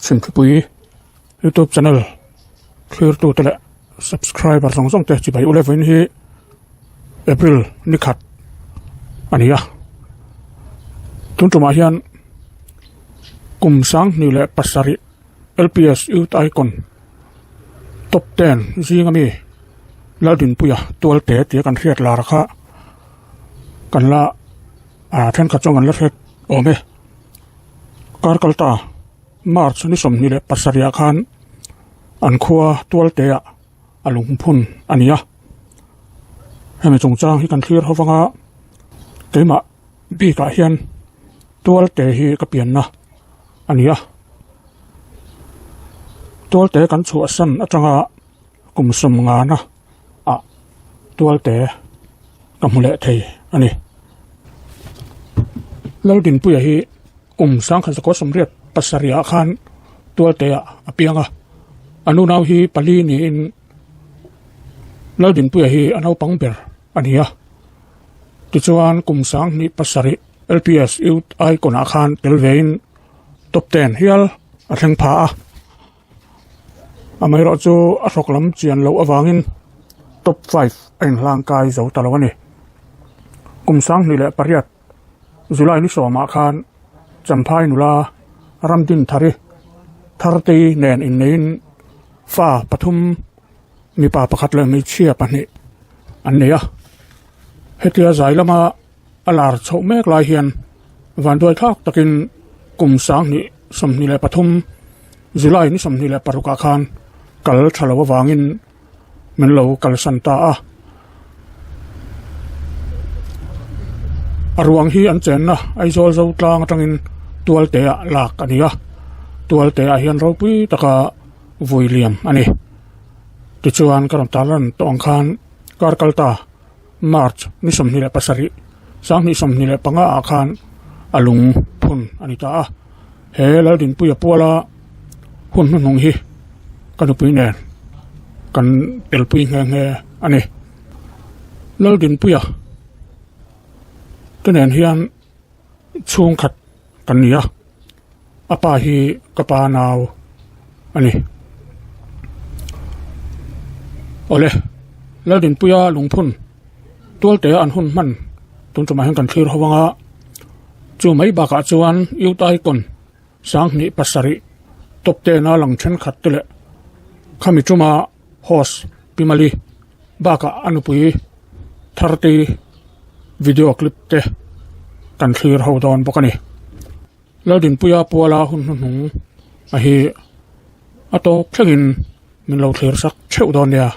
Chhimthupui youtube channel thlirtu te leh subscriber zawng zawng te chibai ule vawiin hi April ni khat a ni a tun tumah hian kum 2007 L_P_S youth icon top ten zinga mi Laldinpuia tualte tia kan hriat lar kha kan la ah thenkhat chuan kan la hriat awm e. Kar kal ta March ni 27 ah khan an khua tualte ah a lungphun a ni a hemi chungchang hi kan thlir ho vang a keimah bik ah hian tualte hi ka pianna a ni a tualte kan chhuahsan atanga kum sawm ngana ah tualte ka hmu leh thei a ni. Laldinpuia hi kum 1987 ah khan tualte ah a piang a, a nunau hi pali niin Laldinpuia hi a naupang ber a ni a. Tichuan kum 2007 LPS Youth Icon ah khan tel vein top ten hial a thleng pha a. Amaherawh chu a hrawk lam chian loh avangin top five a inhlang kai zo ta lo a ni. Kum 2008 July ni sawmah khan Champhai nula Ramdinthari Thartei nen inneiin fa pathum mipa pakhat leh hmeichhia pahnih an nei a. Hetia zai lama a lar chhoh mek lai hian vanduai thlak takin kum 2023 July ni 26 ah khan kal tha lo avangin min lo kalsan ta a. A ruang hi an chenna Aizawl zo tlang atangin tualte ah lak a ni a, tualte ah hian ropui taka vui liam a ni. Tichuan ka rawn tarlan tawh ang khan kar kal ta. March ni 27, 2025 ah khan a lung phun a ni ta a, he Laldinpuia puala hun hnuhnung hi ka nupui nen kan telpui nghe nghe a ni. Laldinpuia te nen hian chhungkhat kan ni a, a pa hi ka pa nau a ni. Awle, Laldinpuia lungphun tualte an hun hman tun tumah hian kan thlir ho ang a, chu mai bakah chuan Youth Icon 2007 top ten a lang thenkhat te leh khami tuma host Pimali bakah a nupui Thartei video clip te kan thlir ho dawn bawk a ni. Laldinpuia puala hun hnuhnung a hi a tawp thlengin min lo thlir sak theuh dawn nia.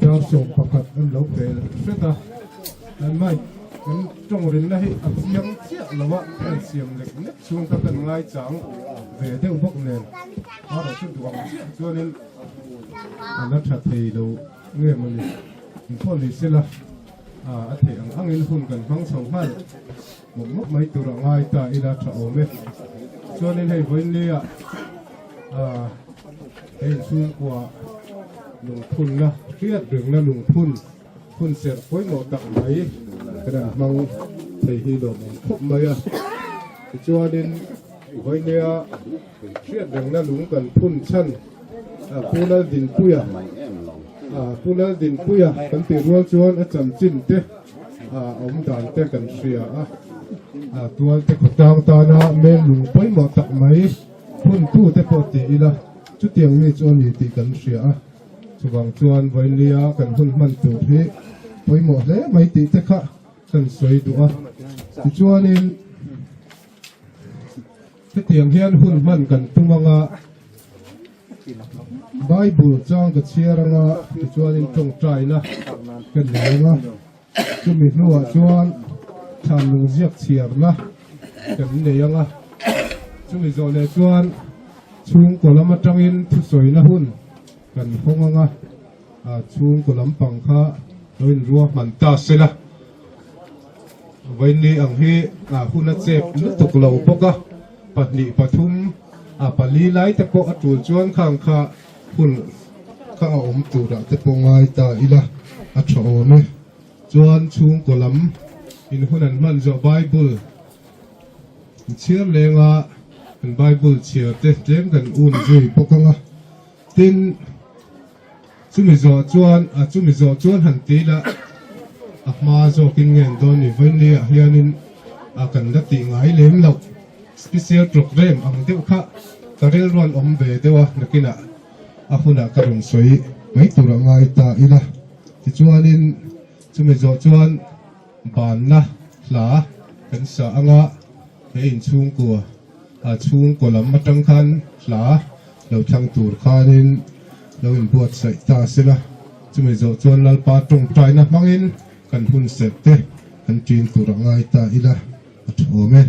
Dar 11 an lo pel hret a, an mic kan tawng rinna hi a chiang chiah lo a, kan siam lek lek chhung kha kan ngaichang ve deuh bawk nen erawh chu duh ang chiah chuanin a la tha thei lo nge mawni inpawh ni sela a theih ang angin hun kan hmang chho nghal. Mawp mawp mai tur a ngai ta ila tha awm e. Chuanin hei vawiinlia ah hei inchhungkua lungphunna hriat rengna lungphun hun serh pawimawh tak mai kan han hmang thei hi lawmawm khawp mai a. Tichuanin vawiinlia hriat rengna lung kan phun chhan Pu Laldinpuia Pu Laldinpuia kan tih rual chuan a chanchin te a awm dan te kan hria a, a tual te khawtlang tana mel lung pawimawh tak mai hun tu te pawh ti ila chutiang mi chu a ni tih kan hria a, chuvang chuan vawiinlia kan hun hman tur hi pawimawh hle mai tih te kha kan sawi duh a, tichuanin hetiang hian hun hman kan tum anga. Bible chang ka chhiar anga tichuanin tawngtaina ka nei anga chumi hnuah chuan thlanlung ziak chhiarna kan nei anga chumi zawh leh chuan chhungkaw lam atangin thusawina hun kan hawng anga chhungkaw lampang kha lo inruahman ta sela. Vawiinni ang hi hun a chep lutuk lo bawk a, pahnih pathum a pali lai te pawh a tul chuan khang kha hun kha a awm turah te pawh ngai ta ila a tha awm e. Chuan chhungkaw lam in hun an hman zawh Bible chhiar lenga kan Bible chhiar te tlem kan un zui bawk ang a, tin Chumi zawh chuan, a chumi zawh chuan han ti la, a hma zawkin nge an dawn ni? Vawiinni ah hianin a kan la tih ngai lem loh special programme ang deuh kha ka rilruan awm ve deuh a, nakinah a hunah ka rawn sawi mai tur a ngai ta ila. Tichuanin chumi zawh chuan banna hla kan sa anga he inchhungkua a chhungkaw lam atang khan hla Lo thlang tur khanin lo inbuatsaih ta a sila, chumi zawh chuan Lalpa tawngtaina hmangin kan hun serh te kan ṭin tur a ngai ta ila a ṭha awm e.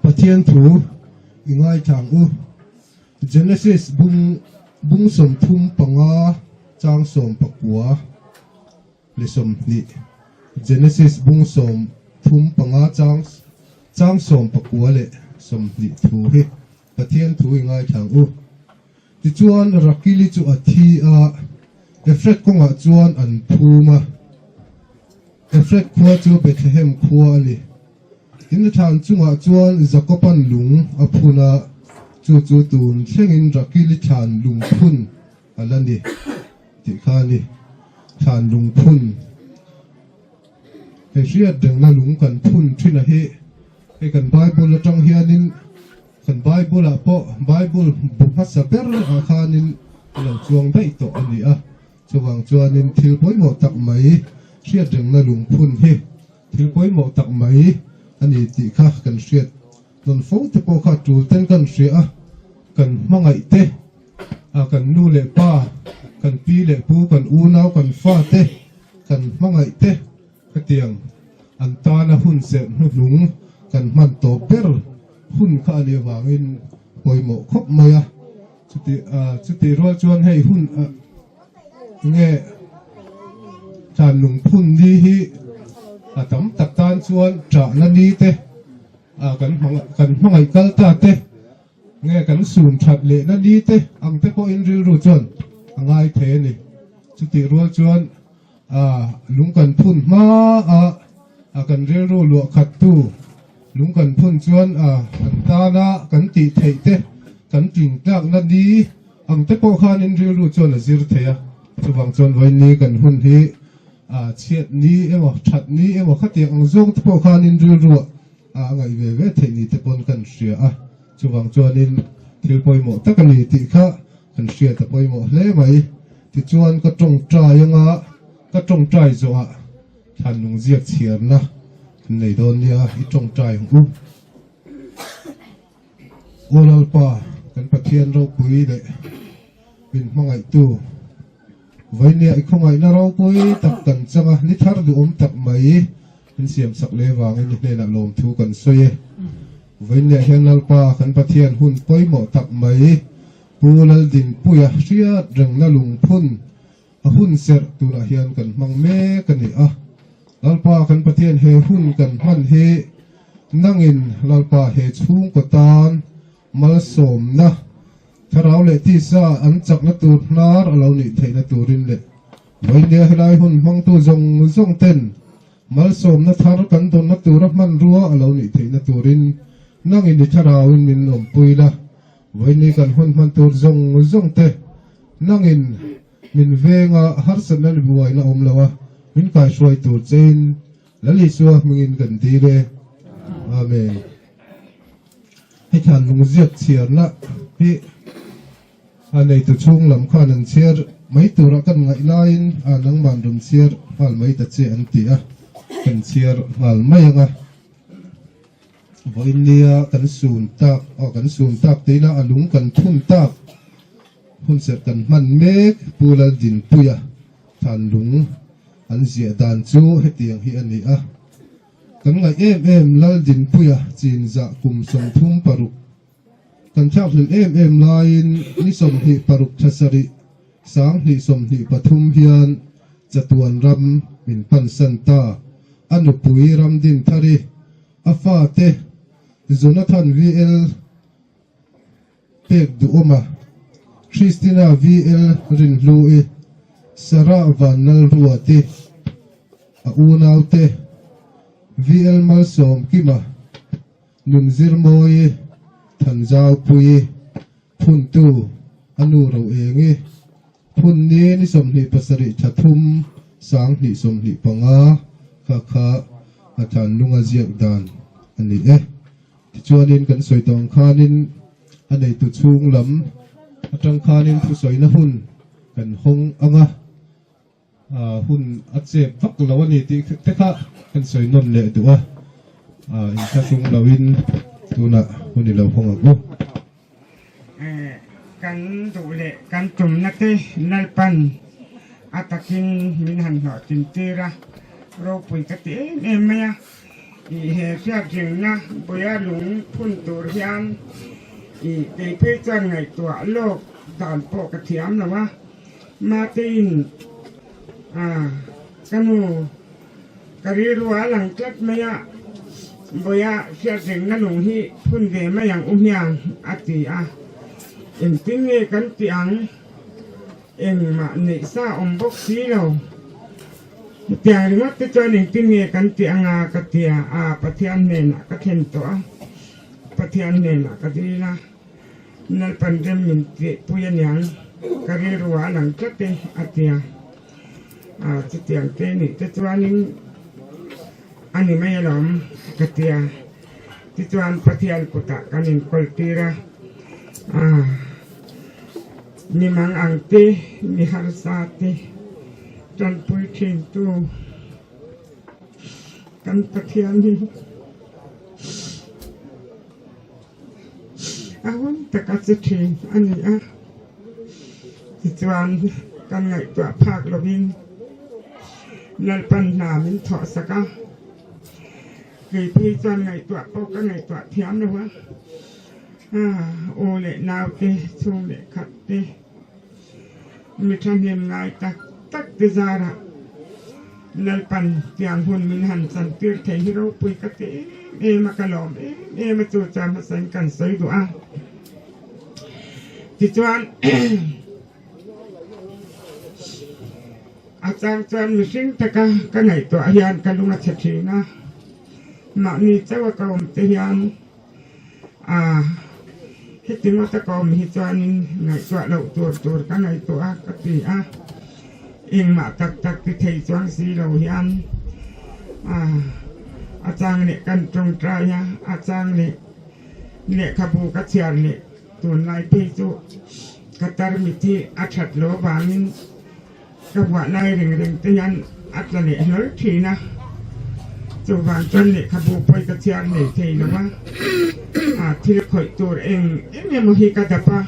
Pathian thu i ngaithlang u. Genesis bung bung 35 chang 19. Ni 20, Genesis bung 35 chang chang 19 leh 20 thu hi Pathian thu i ngaithla ang u. Tichuan Rakili chu a thi a, Efret kawngah chuan an phum a. Efret khua chu Bethlehem khua a ni. Tin thlan chungah chuan Jakoban lung a phun a, chu chu tun thlengin Rakili thlan lung phun a la ni. Tih kha a ni. Thlan lung phun, hei hriat rengna lung kan phun thin a hi, hei kan Bible atang hianin kan Bible ah pawh Bible bu hmasa ber ah khanin a lo chuang daih tawh a ni a, chuvang chuanin thil pawimawh tak mai hriat rengna lung phun hi thil pawimawh tak mai a ni tih kha kan hriat Nawn fo te pawh kha tul ten kan hria a, kan hmangaih te, a kan nu leh pa, kan pi leh pu, kan unau, kan fa te, kan hmangaih te hetiang an tana hun serh hnuhnung kan hman tawp ber hun kha a nih avangin pawimawh khawp mai a. Chuti a chutih rual chuan hei hun a nge tlan lungphun ni hi. A tam tak tan chuan ṭahna ni te, kan kan hmangaih kal ta te, nge kan sun ṭhat lehna ni te ang te pawhin rilru chuan a ngai thei a ni. Chutih rual chuan lung kan phun hma a, kan rilru luah khattu lung kan phun chuan kan tana kan tih theih te, kan tling tlakna ni ang te pawh khanin rilru chuan a zir thei a. Chuvang chuan vawiin ni kan hun hi chhiat ni emaw that ni emaw khatiang ang zawng te pawh khanin rilruah a ngaih ve ve theih ni te pawn kan hria a. Chuvang chuanin thil pawimawh tak a ni tih kha kan hriat a pawimawh hle mai. Tichuan ka tawngtai anga ka tawngtai zawhah thlan lung ziak chhiarna kan nei dawn nia i tawngtai ang u. Aw Lalpa, kan Pathian ropui leh min hmangaihtu, vawinia i khawngaihna ropui tak kan chang a, ni thar duhawm tak mai min siamsak leh vangin i hnenah lawmthu kan sawi e. Vawinia hian Lalpa, kan Pathian hun pawimawh tak mai Pu Laldinpuia hriat rengna lungphun a hun serh tunah hian kan hmang mek a ni a. Lalpa kan Pathian he hun kan hman hi nangin Lalpa he chhungkaw tan malsawmna thlarau leh tisa an chakna tur hnar a lo nih theihna turin leh vawinia helai hun hmangtu zawng zawng ten malsawmna thar kan dawnna tura hmanrua a lo nih theihna turin nangin i thlarauin min awmpui la. Vawiini kan hun hman tur zawng zawng te nangin min venga harsatna leh buaina awm lo a, min kaihruai tur chein Lal Isua hmingin kan dil e. Amen. Hei thlan lungziak chhiarna hi a neitu chhung lam khan an chhiar mai tura kan ngaih laiin a nangman rawn chhiar nghal mai ta che an ti a, kan chhiar nghal mai ang a. Vawiin nia kan sun tak aw kan sun tak te ila a lung kan thun tak hun serh kan hman mek Pu Laldinpuia thlan lung an ziah dan chu hetiang hi a ni a, kan ngaih em em Laldinpuia chinzah kum 36 kan thlakhlelh em em laiin ni 26 thla sarih 2023 hian chatuan ram min pansan ta a nupui Ramdinthari a fate Jonathan VL pek duhawma Christina VL Rinhlui Sarah Vanlalruati a unaute VL Malsawmkima Nunzirmawi Thanzaupuii phuntu a nu Roengi phun ni ni 27 thla thum 2025 kha kha a than lunga ziak dan a ni e. Tichuanin kan sawi tawh ang khanin a neitu chhung lam atang khanin thusawina hun kan hawng ang a. Hun a chep vak lo a ni tih te kha kan sawi nawn leh duh a, inthlahrung loin tunah hun i lo hawng ang u. Kan duh leh kan tumna te Lalpan a takin min han hlawhtlin tir a, ropui ka ti em em mai a. He hriatringna buia lung phun tur hian kei phei chuan ngaihtuah lawk dan pawh ka thiam lo a. Matein ka nu ka rilru a lang tlat mai a, Bawiha hriatrengna lung hi phun ve mai ang u hmiang a ti a, engtin nge kan tih ang? Engmah neih sa awm bawk si lo. Hetiang ringawt te chuan engtin nge kan tih anga ka ti a, Pathian hnenah ka thlen tawh a, Pathian hnenah ka dil a. Lalpan rem min tihpui aniang ka rilru ah a lang tlat e a ti a, ah chutiang te nih te chuanin a ni mai alawm ka ti a, tichuan Pathian kutah kan inkawl tir a, ah mi mang ang te mi harsa te tanpui thin tu kan Pathian hi. A hun taka che thin a ni a, tichuan kan ngaihtuah phak lovin Lalpan hna min thawh sak a, kei phei chuan ngaihtuah pawh ka ngaihtuah thiam lo a, aw leh naute chhung leh khat te mi thahnem ngai tak tak te zarah. Lalpan tiang hun min han chantir thei hi ropui ka ti em em a, ka lawm em em a, chu chuan hmasain kan sawi duh a. Tichuan a chang chuan mihring taka ka ngaihtuah hian ka lung a chhe thin a, mahni chauh a ka awm te hian A, heti ngawta ka awm hi chuanin ngaihtuah loh tur tur ka ngaihtuah a ka ti a, engmah tak tak ti thei chuang si lo hian a, a chang leh kan tawngtai a, a chang leh lehkhabu ka chhiar leh tunlai phei chu ka tarmit hi a that lo avangin Ka buah lai reng reng te hian a tla leh hlawl thin a, chuvang chuan lehkhabu pawi ka chhiar nei thei lo a, a thil khawih tur eng eng emaw hi ka dap a,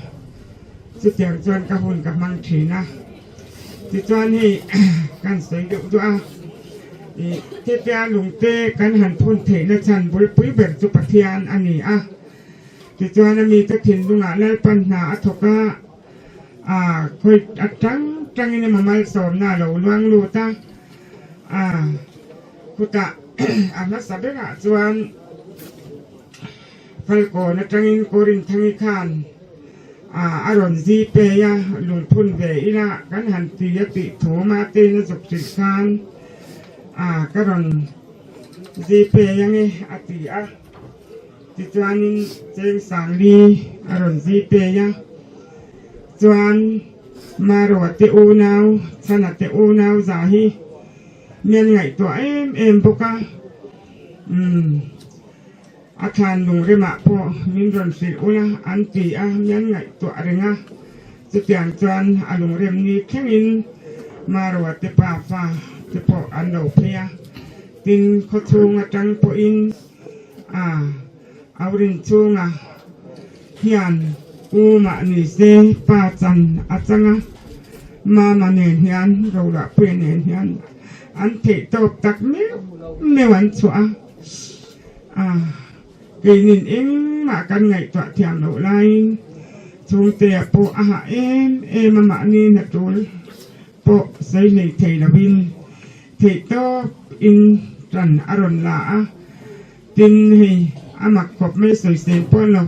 chutiang chuan ka hun ka hmang thin a. Tichuan hei kan sawi deuh duah a, ih hetia lungte kan han phun theihna chhan bulpui ber chu Pathian a ni a, tichuan a mite thinlungah Lalpan hna a thawk a, A khawi atang tangin emaw malsawmna a lo luang lut a, a khutah a hmasa berah chuan Falkawn atangin Korinthang-i khan a rawn zi pei a, lungphun ve ila kan han ti a tih thu Matein a zuk hrilh khan a ka rawn zi pei ange a ti a. Tichuanin cheng Sangli a rawn zui pei a, chuan Maroa te unau, Chhana te unau za hi mi an ngaihtuah em em bawk a, umm a thlan lungremah pawh min rawn hrilh ula an ti a, mi an ngaihtuah reng a, chutiang chuan a lungrem ni thlengin Maroa te pafa te pawh an lo phei a, tin khawchhung atang pawhin. A aurin chunga hian u mah ni se pa chan a chang a, mama nen hian Rohlahpuia nen hian an theih tawp tak meuh meuh an chhuah a, a keinin engmah kan ngaihtuah thiam loh laiin chhungtea pawh a hah em em a mahni hnatul pawh sawi hlei thei lovin Theih tawp in tan a rawn la a, tin hei a mak khawp mai sawisel pawh lo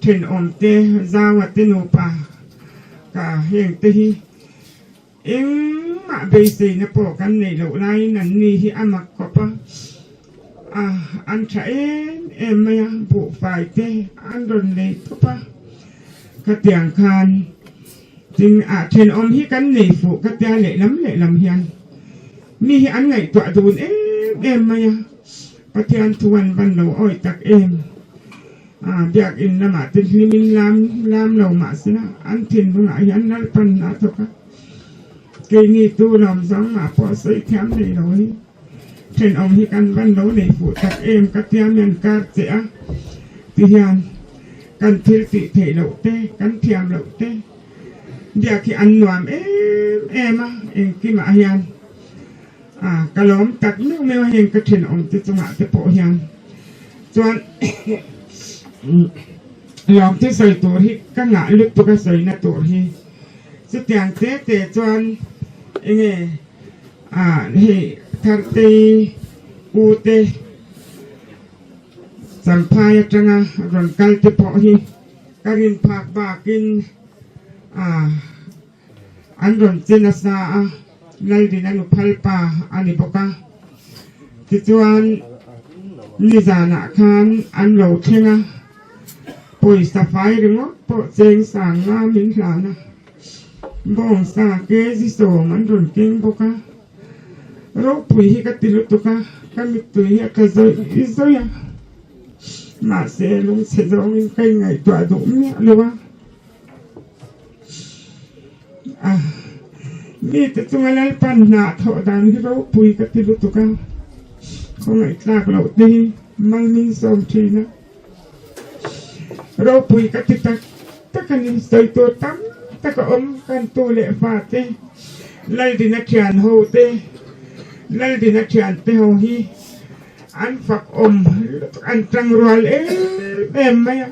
thenawm te zaua te nupa ka heng te hi engmah beiseina pawh kan neih loh laiin an ni hi a mak khawp a, a an tha em em mai a buhfai te an rawn nei tawp a, khatiang khan. Tin, a thenawm hi kan nei fuh ka tia lehlam lehlam hian mi hi an ngaihtuah dun em em mai a, Pathian thu an van lo awih tak em. A biakin lamah te hlimin lam lam lo mah sela an thinlungah hian Lalpan a thawk a, keini tu lawm zawng mah pawh sawi thiam nei lo hi thenawm hi kan van lo nei fuh tak em ka tia mian kar che a ti hian. Kan thil tih theih loh te, kan thiam loh te biak hi an nuam em em a, engkimah hian a ka lawm tak meuh meuh a heng ka thenawm te chungah te pawh hian chuan lawm te sawi tur hi ka ngah lutuk a sawina tur hi chutiang te te chuan enge a hei Thartei u te. Champhai atanga rawn kal te pawh hi ka rin phak bakin an rawn che nasa a, Laldina nuphal pa a ni bawk a. Tichuan nizanah khan an lo thleng a, pawisa fai ringawt pawh cheng sang nga min hlan a, bawngsa kg 10 an rawn keng bawk a. Ropui hi ka ti lutuk a, ka mittui hi a tla zawih zawih a, mahse lungchhe zawngin ka inngaihtuah duh miah lo a, a mite chunga Lalpan hna thawh dan hi ropui ka ti lutuk a, khawngaihthlak loh te hi mal min sawm thin a, ropui ka ti tak tak a ni, sawi tur tam tak a awm kan tu leh fate. Laldina thian ho te, Laldina thian te ho hi an fak awm lutuk, an tang rual em em mai a,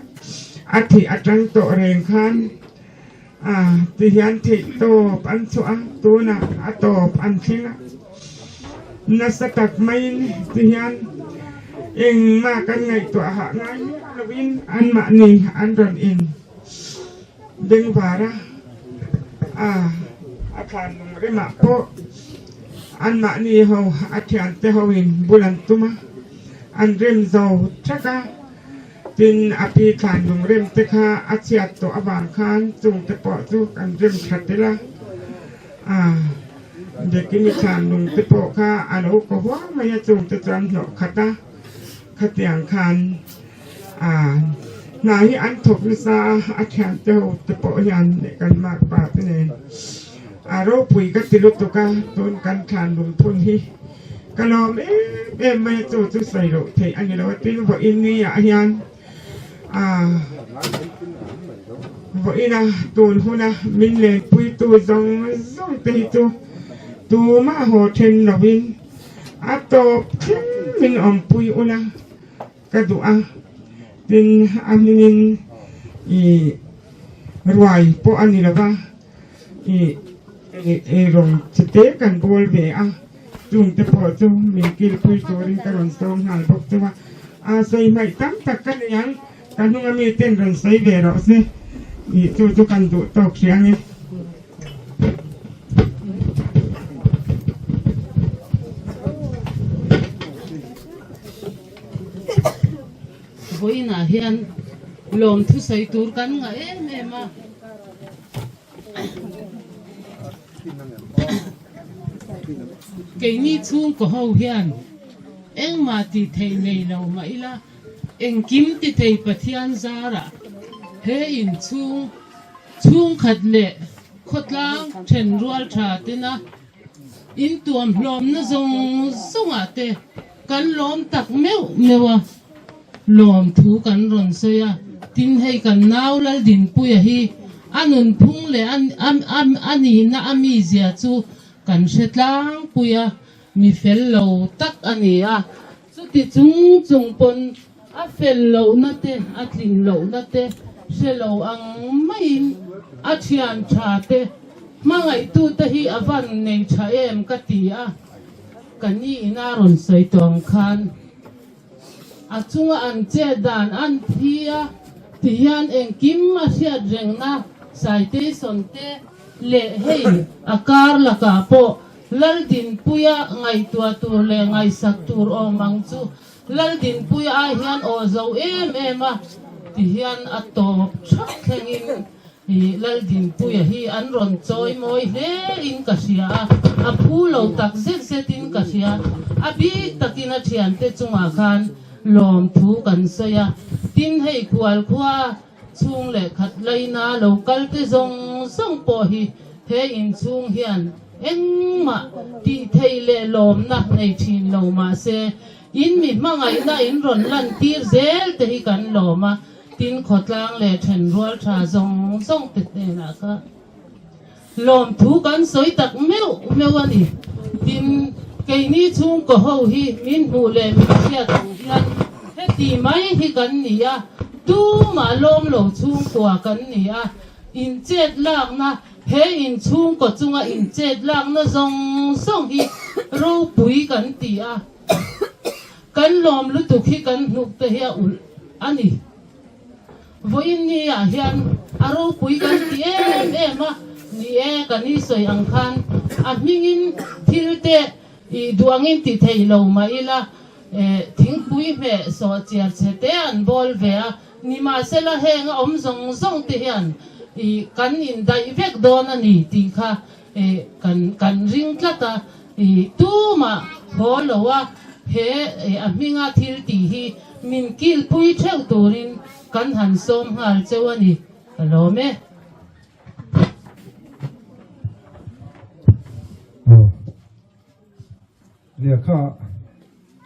a thih atang tawh reng khan a ti hian theih tawp an chhuah a, tunah a tawp an thleng a. Nasa tak maiin ti hian engmah kan ngaihtuah hah ngai miah loin anmahni an rawn in bengvar a, a a thlan lung remah pawh anmahni ho a thiante hoin bul an tum a, an rem zo thak a. Tin, a pi thlan lung rem te kha a chhiat tawh avang khan chung te pawh chu kan rem tha tel a, a Dekimi thlan lung te pawh kha a lo kaw huau mai a, chung te chuan hnawh khat a, khatiang khan a hna hi an thawk nasa a, a thian te ho te pawh hian leh kan makpa te nen a ropui ka ti lutuk a, tun kan thlan lung phun hi. Ka lawm em em mai a, chu chu sawi loh theih a ni lo a, tin vawiin ni ah hian ah vawiin a tun huna min lenpuitu zawng zawng te hi chu tumah haw then lovin a tawp thleng min awmpui ula ka duh a, tin a hmingin ih ruai pawh a ni lova. Ih eirawng chi te kan bawl ve a, chung te pawh chu min kilpui turin ka rawn sawm nghal bawk chu a, a sawi hmaih tam tak ka nei ang, ka hnunga mi ten rawn sawi ve rawh se, ih chu chu kan duh tawk hria ang e. Vawiinah hian lawmthu sawi tur kan ngah em em a. Keini chhungkaw ho hian engmah tih theih nei lo mah ila, engkim ti thei Pathian zarah he inchhung chhungkhat leh khawtlang thenrual tha tena intuam hlawmna zawng zawngah te kan lawm tak meuh meuh a. Lawmthu kan rawn sawi a, tin hei kan nau Laldinpuia hi a nunphung leh a nihna a mizia chu kan hre tlangpui a, mi fel lo tak a ni a, chuti chung chung pawn a fel lohna te a tlin lohna te hre lo ang maiin a thian tha te hmangaihtute hi a van nei tha em ka ti a, ka ni ina rawn sawi tawh ang khan. A chunga an chet dan an thi a, ti hian engkim a hriat rengna citation te leh hei a kar lakah pawh Laldinpuia ngaihtuah tur leh ngaihsak tur awm ang chu Laldinpuia ai hian aw zo em em a ti hian a tawp thap thlengin I Laldinpuia hi an rawn chawi mawi hle in ka hria a, a phu lo tak zet zet in ka hria. A bik takin a thiante chungah khan lawmthu kan sawi a, tin hei khual khua chhung leh khat laina lo kal te zawng zawng pawh hi he inchhung hian engmah tih theih leh lawmna nei thin lo mahse in mi hmangaihna in rawn lantir zel te hi kan lawm a. Tin, khawtlang leh thenrual tha zawng zawng te hnenah kha lawmthu kan sawi tak meuh meuh a ni. Tin, keini chhungkaw ho hi min hmuh leh min hriat ang hian heti mai hi kan ni a, tumah lawm lo chhungkua kan ni a, inchet lakna, he inchhungkaw chunga inchet lakna zawng zawng hi ropui kan ti a. Kan lawm lutuk hi kan hnuk te hi a ulh a ni. Vawiin ni ah hian a ropui kan ti em em a, ni e kan i sawi ang khan a hmingin thil te i duh angin ti thei lo mah ila thingpui hmeh sawh chiar chhe te an bawl ve a, nimahsela heng a awm zawng zawng te hian i kan indaih vek dawn a ni tih kha Kan kan ring tlat a, i tumah haw lo a, he a hminga thil tih hi min kilpui theuh turin kan han sawm nghal cheu a ni, ka lawm e. Aw, nia kha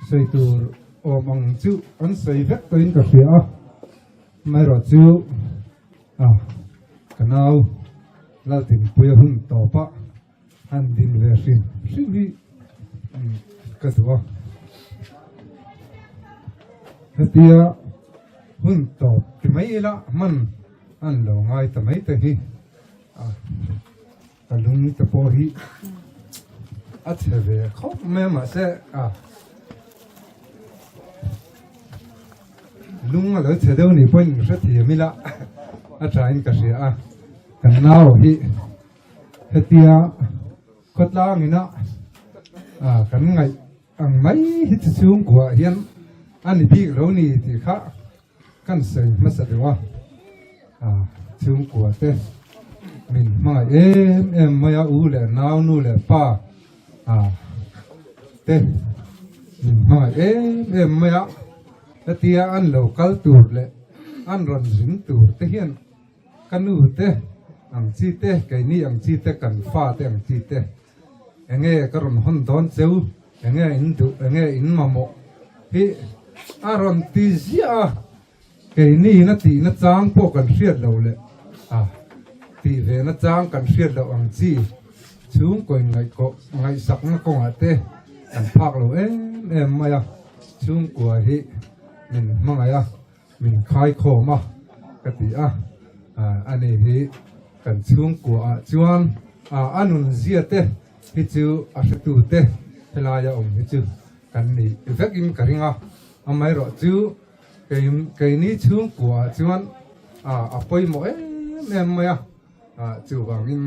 sawi tur awm ang chu an sawi vek tawhin ka hria a, amaherawhchu a ka nau. Laltinpuia hun tawpa han din ve hrim hrim hi ka duh a. Hetia hun tawp ti mai ila hman an lo ngai ta mai te hi a ka lung te pawh hi. A chhe ve khawp mai a mahse a lung a lo chhe deuh nih pawhin in hrethiam ila a tha in ka hria a kan nau hi hetia khawtlang ina ah kan ngaih ang mai hi chu chhungkua hian a ni bik lo ni tih kha Kan sawi hmasa deuh a, chhungkua te min hmangaih em em mai a, u leh nau, nu leh pa te min hmangaih em em mai a, hetia an lo kal tur leh an rawn zin tur te hian ka nu te ang chi te, keini ang chi te, kan fa te ang chi te enge ka rawn hawn dawn cheu. Enge in duh, enge in mamawh hi a rawn ti ziah a, keini na tihna chang pawh kan hriat loh leh a tih ve na chang kan hriat loh ang chi chhungkaw in ngaihkawh ngaihsakna kawngah te kan phak lo em em mai a, chhungkua hi min hmangaih a. Min khaikhawm a ka ti a, ani hi kan chhungkua ah chuan a nun zia te hi chu a hretu te helaia awm hi chu kan ni vek in ka ring a, amaherawh chu keini chhungkua ah chuan a pawimawh em em mai a, chuvangin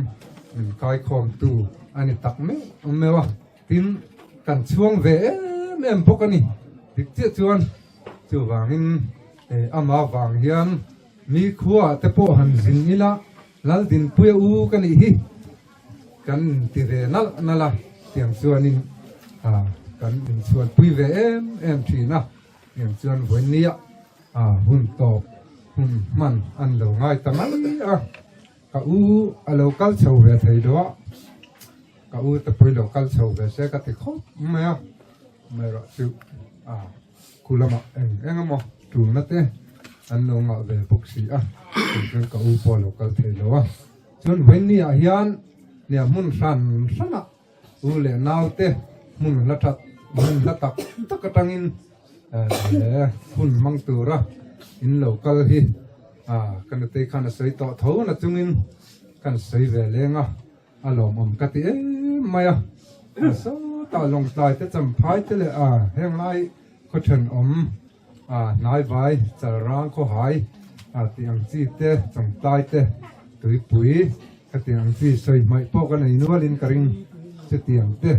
min khaikhawm tu a ni tak meuh meuh a. Tin, kan chhuang ve em em bawk a ni. Dik chiah chuan chuvangin ama vang hian mi khuaah te pawh han zin ila Laldinpuia u ka nih hi kan inti ve nalh nalh a, tiang chuanin kan inchhuanpui ve em em thin a, tiang chuan vawinia hun tawp hun hman an lo ngai ta mai a. Ka u a lo kal chho ve thei lo a, ka u te pawh i lo kal chho ve se ka ti khawp mai a, amaherawh chu a khu lamah eng eng emaw tulna te an lo ngah ve bawk si a, chuan ka u pawh a lo kal thei lo a, chuan vawiin ah hian nia hmun hran hranah U leh naute hmun hla that hmun hla tak tak atangin hun hmang tura in lo kal hi ka nutei khan a sawi tawh tho na chungin kan sawi ve leng a, a lawmawm ka ti em mai a. Sawtah lawngtlai te champhai te leh heng lai khaw thenawm Hnaivai, Chalrang khawhai tih ang chi te, Chawngtlai te, Tuipui ka tih ang chi sawi hmaih pawh ka nei nualin ka ring. Chutiang te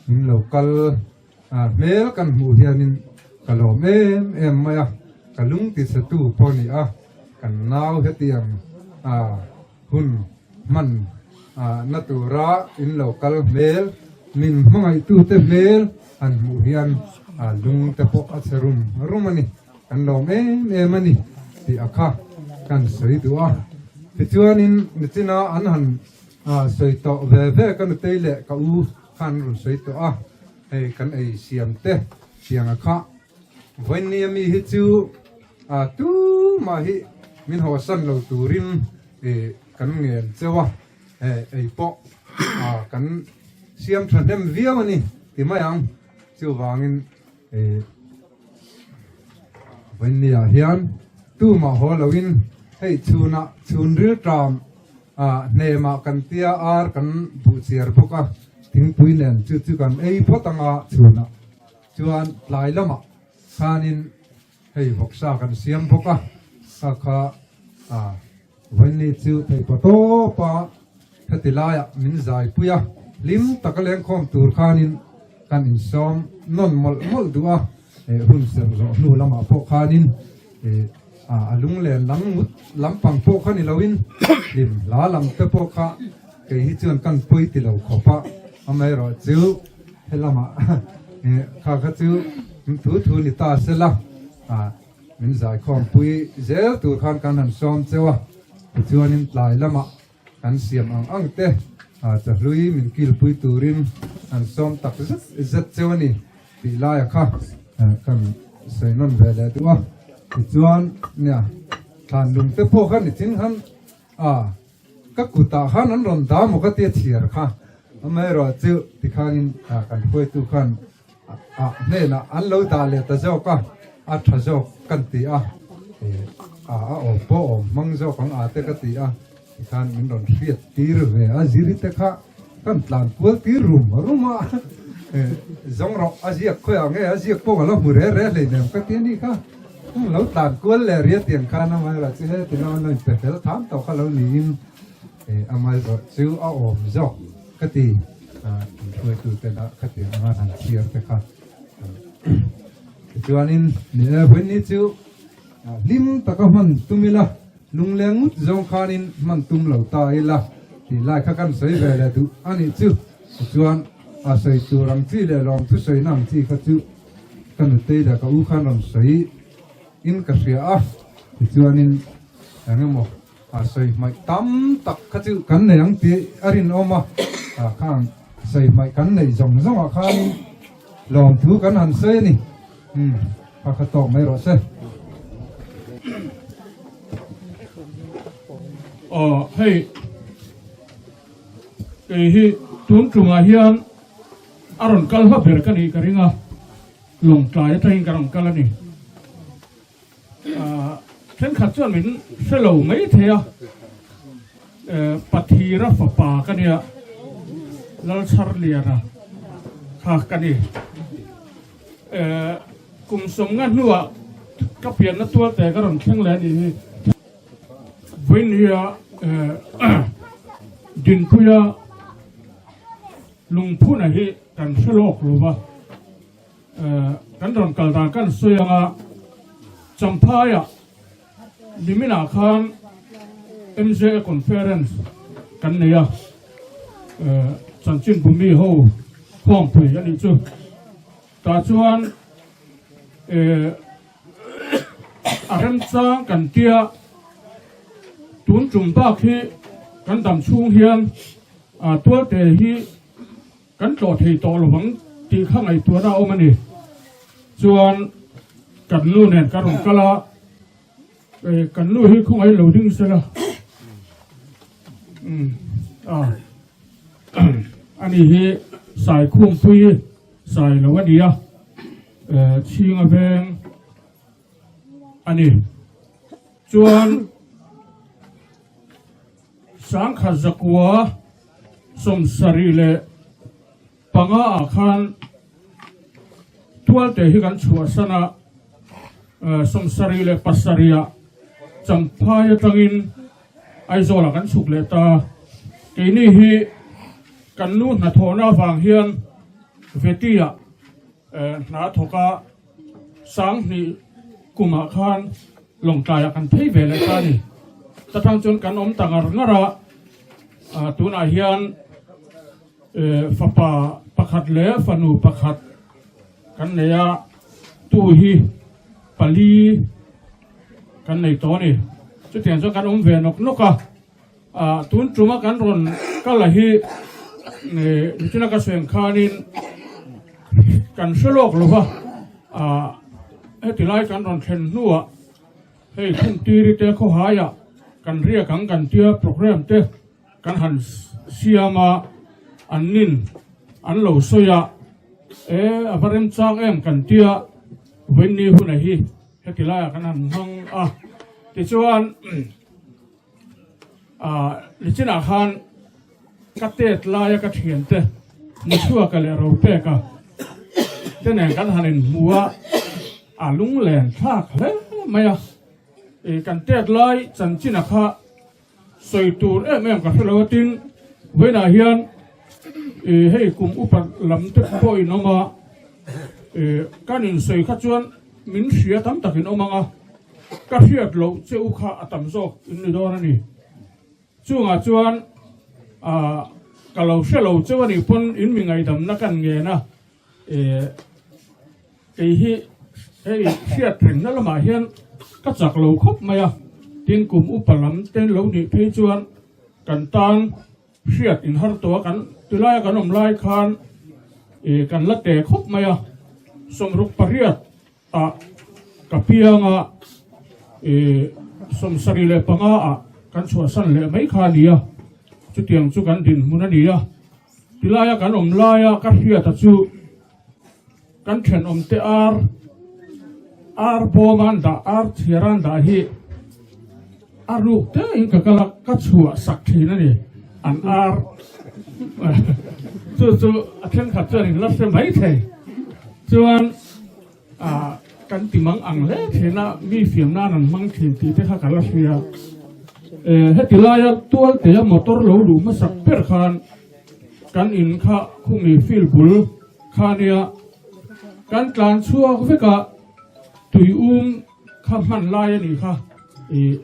min lo kal hmel kan hmuh hianin ka lawm em em mai a, ka lung tichhetu pawh a ni a, kan nau hetiang hun hman na tura in lo kal hmel, min hmangaihtute hmel han hmuh hian lung te pawh a chhe rum rum a ni, kan lawm em em a ni tih a kha kan sawi duh a. Tichuanin nichina an han sawi tawh ve ve ka nutei leh ka u khan an rawn sawi tawh a, hei kan ei siam te tiang a kha Vawinia mi hi chu tumah hi min hawsan lo turin kan ngen cheu a, ei pawh kan siam thahnem viau a ni ti mai ang. Chuvangin Vawinia hian tumah haw loin hei chhunah chhun rilṭam hnemah kan tia ar kan buhchiar bawk a, thingpui nen chu chu kan ei phawt anga chhunah. Chuan tlai lamah khanin hei vawksa kan siam bawk a, kha kha Vawiinni chu theihpa tawpa heti laiah min zaipui a, hlim taka lengkhawm tur khanin kan insawm nawn mawlh mawlh duh a, hun serh zawh hnu lamah pawh khanin a lunglen lam ngut lampang pawh kha ni loin hlim hla lam te pawh kha kei hi chuan kan pawi ti lo khawp a, amaherawhchu He lamah kha kha chu thu thu ni ta sela min zaikhawmpui zel tur khan kan han sawm cheu a, tichuanin tlai lamah kan siam ang ang te chahlui min kilpui turin han sawm tak zet zet cheu a ni tih laia kha kan sawi nawn ve leh duh a, tichuan nia thlanlung te pawh kha nichin khan a. Ka kutah khan an rawn dah maw ka tia chhiar kha, amaherawh chu tikhanin kan hruaitu khan a hnenah an lo dah leh ta zawk a, a tha zawk kan ti a, a awm pawh awm hmang zawk ang a te ka ti a, tikhan min rawn hriat tir ve a, ziri te kha. Kan tlan kual tir rum rum a, zawng rawh a ziak khawiah nge a ziak pawh ka lo hmu re re hleinem ka ti a nih kha. Lo tlan kual leh ria tiang khan amaherawh chu heti lam an lo inpe fel tham tawh kha lo niin amaherawh chu a awm zawk ka ti. Inhruaituten a khatiang anga han chhiar te kha. Tichuanin vawiin ni chu Hlim taka hman tum ila, lungleng ngut zawng khanin hman tum lo ta ila tih lai kha kan sawi ve leh duh a nih chu. Tichuan, a sawi tur ang chi leh lawmthu sawina ang chi kha chu ka nutei leh ka u khan rawn sawi in ka hria a. Tichuanin, eng emaw a sawi hmaih tam tak kha chu kan nei ang tih a rinawm a, khang sawi hmaih kan neih zawng zawngah khanin lawmthu kan han sawi a ni. Umm kha kha tawk mai rawh se. Aw hei kei hi tun tumah hian a rawn kal hma ber ka nih ka ring a, Lawngtlai atangin ka rawn kal a ni. Ahh thenkhat chuan min hre lo mai thei a, eh Pathira fapa ka nia, Lalchharliana kha ka ni. Kum sawmnga hnuah ka pianna tualte ka rawn thleng leh a nih hi. Vawinia Dinpuia lungphuna hi kan hre lawk lo va, kan rawn kal dan kan sawi anga Champhaiah Niminah khan MJA Conference kan nei a, chanchin bumi ho khawngpui a nih chu. Tah chuan a remchang kan tia tun tum bak hi kan dam chhung hian tualte hi Kan tlawh thei tawh lo ang tih kha ngaihtuahna a awm a ni. Chuan kan nu nen kan rawn kal a, kan nu hi khawngaih lo ding sela. Umm a ani hi Saikhumpuii sai lo a ni a, Chhinga veng a ni. Chuan Sangkhat zakua 75 ah khan tualte hi kan chhuahsan a, 77 ah Champhai atangin Aizawl ah kan chhuk leh ta. Keini hi kan nu hnathawhna avang hian Veti ah hna thawk a, 2000 kumah khan Lawngtlai ah kan phei ve leh ta a ni. Tatang chuan kan awm ta ngar ngar a. Tunah hian fapa pakhat leh fanu pakhat kan nei a, tu hi pali kan nei tawh a ni. Chutiang chuan kan awm ve nawk nawk a, tun tuma kan rawn kal a hi nichina ka sawi ang khanin kan hre lawk lo va, heti lai kan rawn thlen hnuah Hei Khumtiri te khawhaiah kan riak ang kan tia programme te kan han siam a, an nin an lo sawi a, e a va remchang em kan tia vawiinni huna hi heti laiah kan han hmang a, tichuan ah nichinah khan ka tet laia ka thiante Muchhuaka leh Ropeka te nen kan han inhmu a, a lunglen thlak hle mai a, ih kan tet lai chanchina kha sawi tur em em ka hre lo a tin vawiinah hian ih hei kum upa lam te pawh in awm a, ih kan insawi kha chuan min hria tam tak in awm ang a. Ka hriat loh che u kha a tam zawk in ni dawn a ni. Chungah chuan ah ka lo hre lo cheu a nih pawn in mi ngaihdamna kan ngen a, eh kei hi hei hriat rengna lamah hian ka chak lo khawp mai a, tin kum upa lam te lo nih phei chuan kan tan hriat in har tawh a, kan tilaia kan awm lai khan eh kan la te khawp mai a, 68 Ah ka piang a, ih 75 ah kan chhuahsan leh mai kha a ni a, chutiang chu kan dinhmun a ni a, tilaia kan awm laia ka hriata chu kan thenawmte ar ar bawm an dah ar chhiar an dah hi a ruk te in ka kal a ka chhuah sak thin a ni. an ar chu chu a thenkhat chuan in la hre mai thei chuan ah kan ti mang ang hle thin a mi fiam nan an hmang thin tih te kha ka la hria eh heti laia tual te a motor lo luh hmasak ber khan kan in kha khumi field bul kha nia kan tlan chhuak vek a tui um kha hman lai a nih kha ih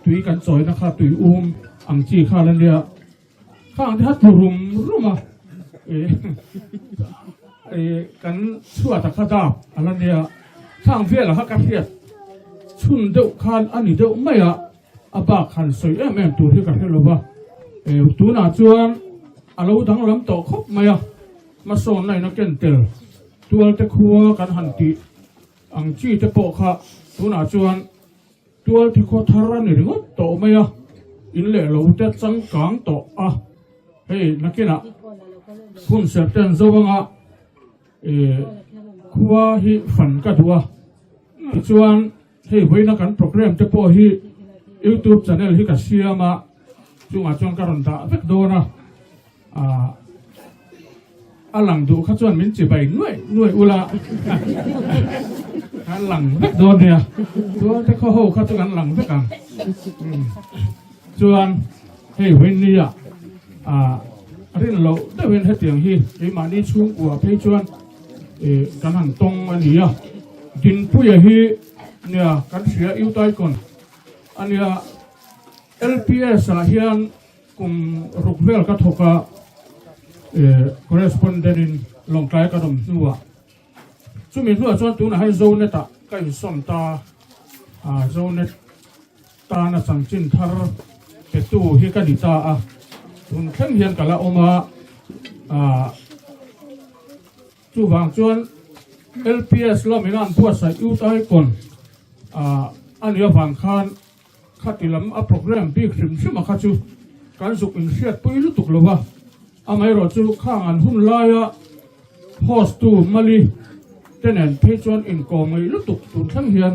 tui kan chawina kha tui um ang chi kha la nia khang te kha tlu rum rum a ih ih kan chhuat a kha dap a la nia khang velah kha ka hriat chhun deuh khan a ni deuh mai a a bak han sawi em em tur hi ka hre lo va eh tunah chuan a lo danglam tawh khawp mai a hmasawnna in a ken tel tual te khua kan han tih ang chi te pawh kha tunah chuan tual te khaw thar a ni ringawt tawh mai a in leh lo te changkang tawh a hei nakinah hun serh ten zo anga eh khua hi fan ka duh a tichuan Hei vawiina kan program te pawh hi youtube channel hi ka siam a, chungah chuan ka rawn dah vek dawn a, ah a lang duh kha chuan min chibai nuaih nuaih ula kan lang vek dawn nia, chuan te khaw ho kha chu kan lang vek ang chuan hei vawinia ah rin loh deuhin hetiang hi keimahni chhungkua phei chuan Ih kan han tawng a ni a, Dinpuia hi nia kan hria Utaicon a nia, LPS ah hian kum ruk vel ka thawk a, ih correspondent in Lawngtlai ka awm hnuah chumi hnuah chuan tunah hian Zonet ah ka insawn ta a, Zonet tana chanchin thar petu hi ka ni ta a, tun thleng hian ka la awm a, ah. Chuvang chuan LPS lamin an buatsaih Youth Icon ah a nih avang khan khati lam a program bik hrim hrim a kha chu kan zuk inhriatpui lutuk lo va, amaherawh chu khang an hun laia host tu Mali te nen phei chuan inkawm ngaih lutuk tun thleng hian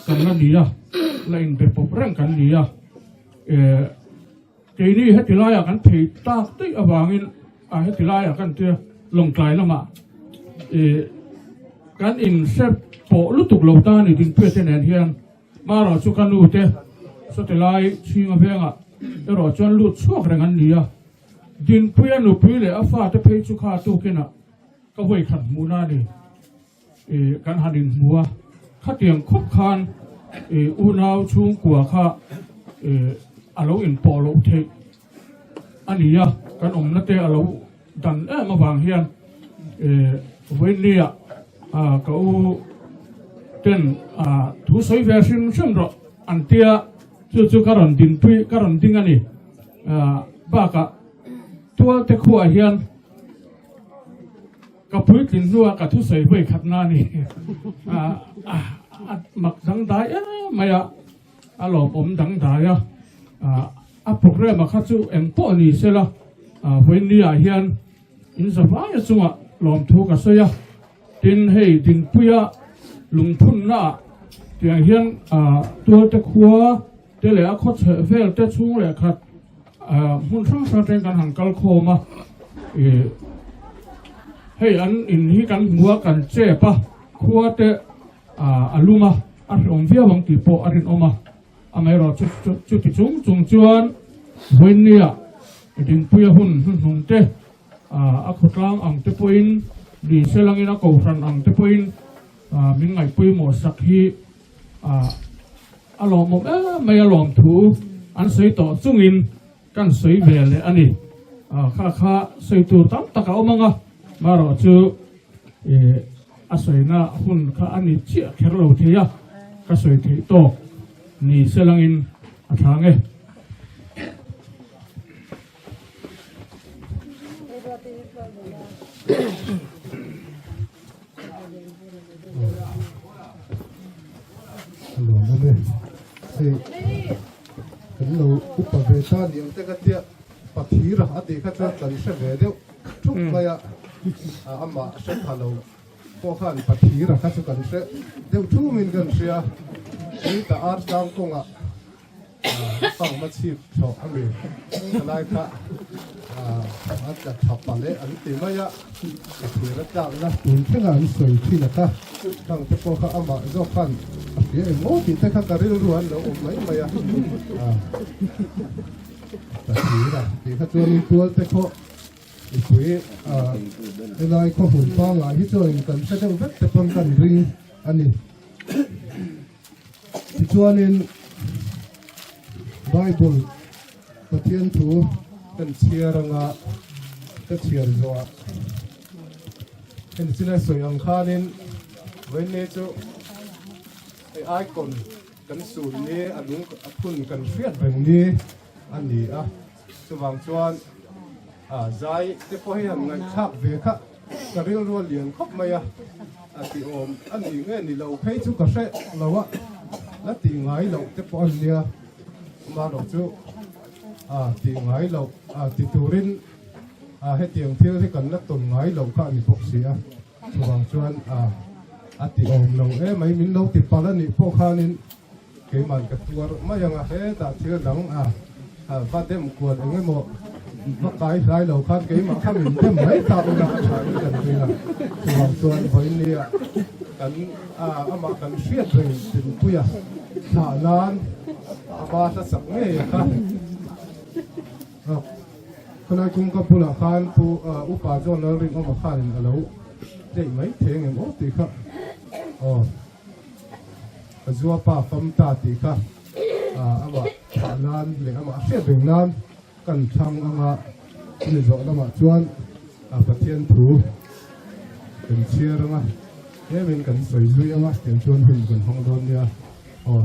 kan la ni a, la inbe pawp reng kan ni a. Eh. Keini heti laiah kan phei tak daih avangin a heti laiah kan tia Lawngtlai lamah ih kan inhre pawh lutuk lo ta a ni Dinpuia te nen hian marawh chu ka nu te sawti lai chhinga vengah erawh chuan lut chhuak reng an ni a, Dinpuia nupui leh a fate phei chu kha tukinah ka vawikhat hmuhna a ni. Ih kan han inhmu a, khatiang khawp khan ih unau chhungkua kha ih a lo inpawh loh theih a ni a, kan awmna te a lo dan em avang hian ih vawinia ah ka u ten ah thu sawi ve hrim hrim rawh an tia chu chu ka rawn dinpui ka rawn ding a ni ah bakah tualte khuaah hian. Ka puitlin hnua ka thusawi vawi khatna a ni. A mak dangdai em mai a, a lawmawm dangdai a. A programme a kha chu eng pawh ni sela, vawiinni ah hian in zavaia chungah lawmthu ka sawi a. Tin, hei Dingpuia lungphunna ah tiang hian tualte khua te leh a khawchheh vel te chhung leh khat hmun hrang hrang atangin kan han kal khawm a, ih hei an in hi kan hmu a kan chep a khua te a lum a a hreawm viau ang tih pawh a rinawm a, amaherawh chu chuti chung chung chuan vawinia Dingpuia hun hnuhnung te a khawtlang ang te pawhin lui selangin a kohhran ang te pawhin min ngaihpawimawh sak hi Ah, a lawmawm em mai a lawm thu an sawi tawh chungin kan sawi ve leh a ni. Ah, kha kha sawi tur tam tak a awm ang a, marawh chu eh a sawina hun kha a ni chiah kher lo thei a, ka sawi theih tawk ni selangin a thlang e. Nuam awm e. Hei kan lo upa ve ta ni ang te ka tia pathir a tih kha chuan kan hre ve deuh thup mai a amah hre pha lo pawh khan pathir a kha chu kan hre deuh thumin kan hria. Tui ta ar tlang kawngah. Pangma chhip thlawh a mi thalai kha a tla tha palh e an ti mai a, a thir a tlakna tun thlenga an sawi thin a kha, khang te pawh kha amah zawk khan a hria eng aw tih te kha ka rilru an lo awm mai mai a, ka thir a tih kha chuanin tual te khaw mipui helai khaw hmun pangngai hi chuanin kan hre deuh vek te pawn kan ring a ni. Tichuanin Bible Pathian thu kan chhiar anga ka chhiar zawhah hemi china sawi ang khanin vawiinni chu hei icon kan sun ni a lung a phun kan hriat reng ni a ni a. Chuvang chuan zai te pawh hi han ngaihthlak ve kha ka rilru a lian khawp mai a, a ti awm a ni nge ni lo phei chu ka hre lo a, la tih ngai loh te pawh a nia, amaherawh chu tih ngai loh ti turin hetiang thil hi kan la tawn ngai loh kha a ni bawk si a, chuvang chuan a ti awm lo emai min lo ti palh a nih pawh khanin Keiman ka tuar mai ang a, hetah thil dang a va dem kual eng emaw va kai hlai lo khan keimah kha min dem mai ta ula a tha in kan ring a, chuvang chuan vawinia kan amah kan hriat reng Dinpuia thlah nan ama hlasak ngei a kha. Khawlai kawngka bulah khan Pu Upa John Lalrinawma khanin a lo tleih mai thei ang em aw tih kha aw. Ka zuapa fam ta tih kha amah thah nan leh amah hriat reng nan kan thlang anga chumi zawh lamah chuan Pathian thu kan chhiar anga tlemin kan sawi zui anga tiang chuan hun kan hmang dawn nia aw.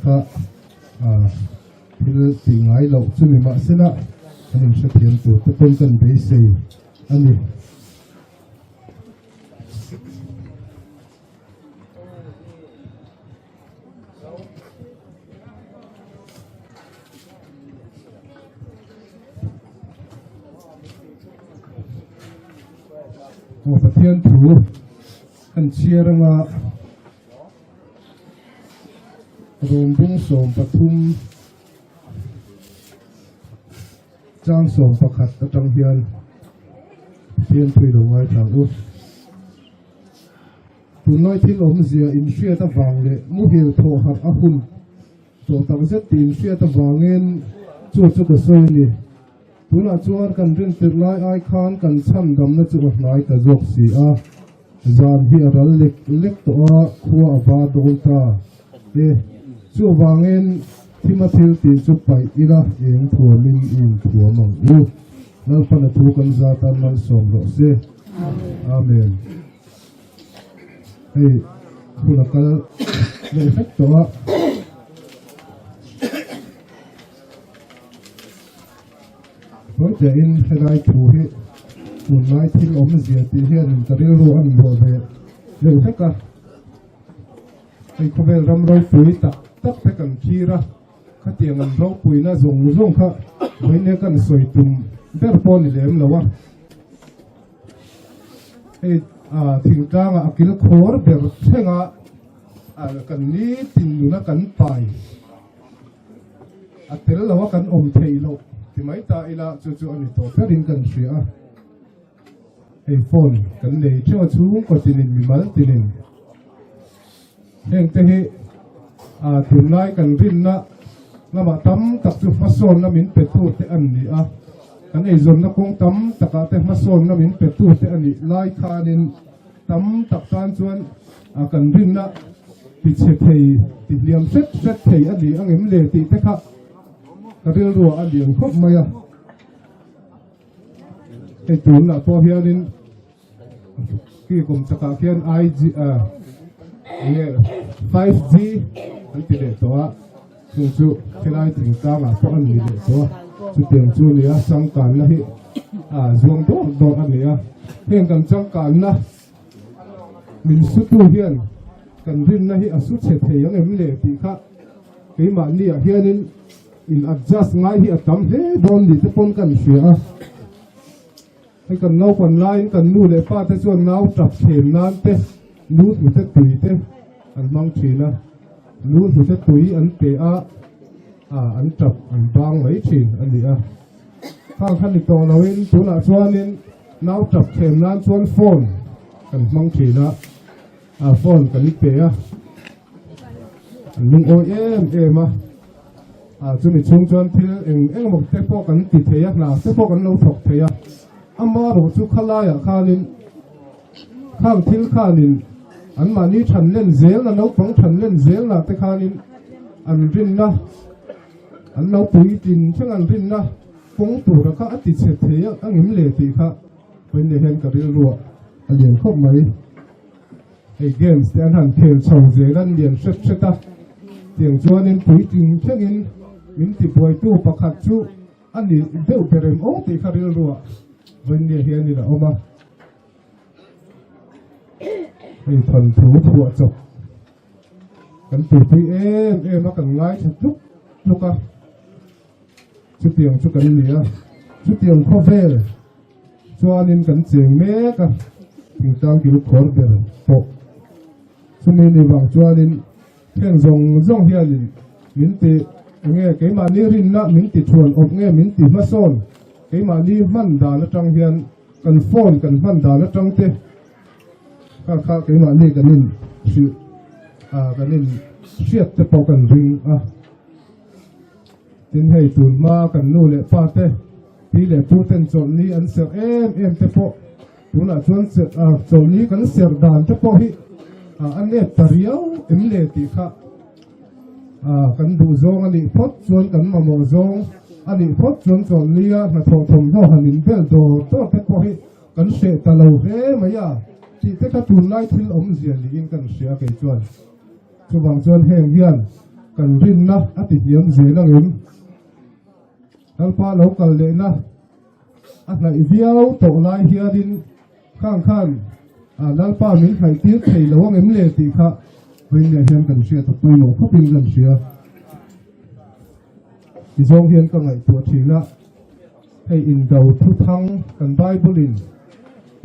Kha thil tih ngai loh chu ni mahsela kan inhrethiam tur te pawn kan beisei a ni. Aw Pathian thu kan chhiar anga Rawmbung 13 chang 11 atang hian Pathian thu i lo ngaithla ang u. Tunlai thil awmzia inhriat avang leh muhil thawh harh a hun tawh takzet tih inhriat avangin chu chu ka sawi a ni. Tunah chuan kan rintirh lai ai khan kan chhandamna chu a hnai ta zawk si a, zan hi a ral lek lek tawh a, khua a va dawn ta e. Chuvangin thima thil tih chu paih ila eng thuamin i inthuam ang u. Lalpan a thu kan zatan malsawm rawh se. Amen. Hei hun a kal leh hlek tawh a. Tawihtein helai thu hi tunlai thil awmzia tih hianin ka rilru a inrawh ve deuh hlek a. Hei khawvel ram ropui tak tak te kan thlir a, khatiang an ropuina zawng zawng kha vawiin kan sawi tum ber pawh a ni lem lo a. Hei thingtlangah a kil khawr ber thlengah kan nitin nuna kan pai a tel lo a kan awm theih loh ti mai ta ila chu chu a ni tawh berin kan hria a. Hei phone kan nei theuh a chhungkaw tinin mimal tinin heng te hi tunlai kan rinna lamah tam tak chu hmasawnna min pe tu te an ni a, kan eizawnna kawng tam takah te hmasawnna min pe tu te a nih lai khanin tam tak tan chuan kan rinna tichhe thei ti hliam hret hret thei a ni ang em le tih te kha ka rilruah a lian khawp mai a. Hei tunah pawh hianin khi kum chakah khian IG enge 5G an ti leh tawh a chung chu helai thingtlangah pawh an ni leh tawh a chutiang chu a ni a changkanna hi a zuang dawr dawr a ni a heng kan changkanna min sutu hian kan rinna hi a su chhe thei ang em le tih kha. Keimahniah hianin in adjust ngai hi a tam hle dawn ni te pawn kan hria a. Hei kan naupan laiin kan nu leh pa te chuan nau tap thlem nan te nu hnute tui te an hmang thin a, nu hnute tui an pe a, ah an tap an bang mai thin a ni a. Khang kha ni tawh loin tunah chuanin nau tap thlem nan chuan phone kan hmang thin a, ah phone kan pe a. An lungawi em em a, ah chumi chhung chuan thil eng eng emaw te pawh kan ti thei a, hna te pawh kan lo thawk thei a, amaherawh chu khalaiah khanin khang thil khanin anmahni than len zelna naupang than len zelna te khanin an rinna an lo puitlin thleng an rinna kawng tura kha a ti chhe thei a ngim le tih kha vawiin hian ka rilruah a lian khawp mai. Hei games te an han khel chho zel an lian hret hret a, tiang chuanin puitling thlengin min tibuaitu pakhat chu a ni deuh ber em aw tih kha rilruah vawinia hianin a awm a. Hei thawnthu phuah chawp kan tuipui em em a kan ngaithla tluk tluk a, chutiang chu kan ni a, chutiang khawvel Chuanin kan cheng mek a, thingtlang kil khawr ber pawh. Chumi ni vang chuanin heng zawng zawng hianin min ti enge keimahni rinna min ti thuan awp nge min ti hmasawn keimahni hman dan atang hian kan phone kan hman dan atang te kha kha keimahni kan in hrilh ah kan in hriat te pawh kan ring a. Tin hei tun hma kan nu leh pa te Pi leh pu ten chawlhni an serh em em te pawh tunah chuan chawlhni kan serh dan te pawh hi a nep ta riau em le tih kha kan duh zawng a nih phawt chuan kan mamawh zawng a nih phawt chuan chawlhni a hnathawh thawmhnaw han inbel dawr dawr te pawh hi kan hreh ta lo hle mai a tih te kha tunlai thil awmzia niin kan hria kei chuan. Chuvang chuan heng hian kan rinna a ti hniam zel angin Lalpa lo kal lehna a hnaih viau tawh lai hianin khang khan Lalpa min hnaih tir thei lo ang em le tih kha vawiinah hian kan hriat a pawimawh khawpin kan hria. Tizawng hian ka ngaihtuah thin a, hei indo thuthang kan Bible-in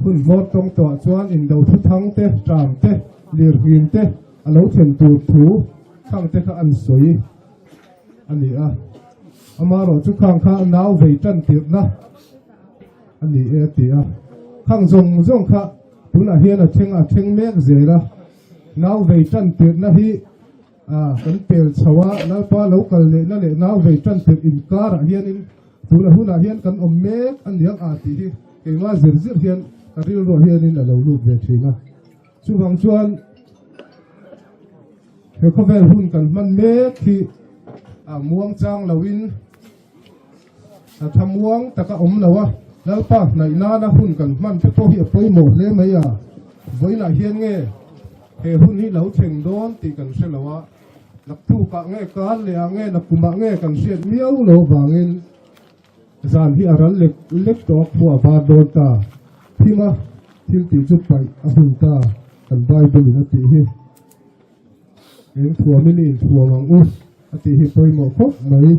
hun hmawr tawng tawhah chuan indo thuthang te, ṭam te, lirnghin te a lo thlen tur thu khang te kha an sawi. a ni a, amaherawh chu khang kha nau vei tan tirhna a ni e a ti a, khang zawng zawng kha tunah hian a thleng a thleng mek zel a, nau vei tan tirhna hi ah kan pel chho a, Lalpa lo kal lehna leh nau vei tan tirh inkarah hianin tuna hunah hian kan awm mek a niang a tih hi keimah zir zir hian ka rilruah hianin a lo lut ve thin a, chuvang chuan. He khawvel hun kan hman mek hi a muang chang loin a tha muang taka awm lo a, Lalpa hnaih nana hun kan hman te pawh hi a pawimawh hle mai a, vawiinah hian nge he hun hi lo thleng dawn tih kan hre lo a, naktukah nge kar leh ah nge nakumah nge kan hriat miau lo vangin zan hi a ral lek lek tawh a, khua a var dawn ta, thima thil tih chu paih a hun ta kan Bible in a tih hi. Eng thuamin i inthuam ang u a tih hi pawimawh khawp mai.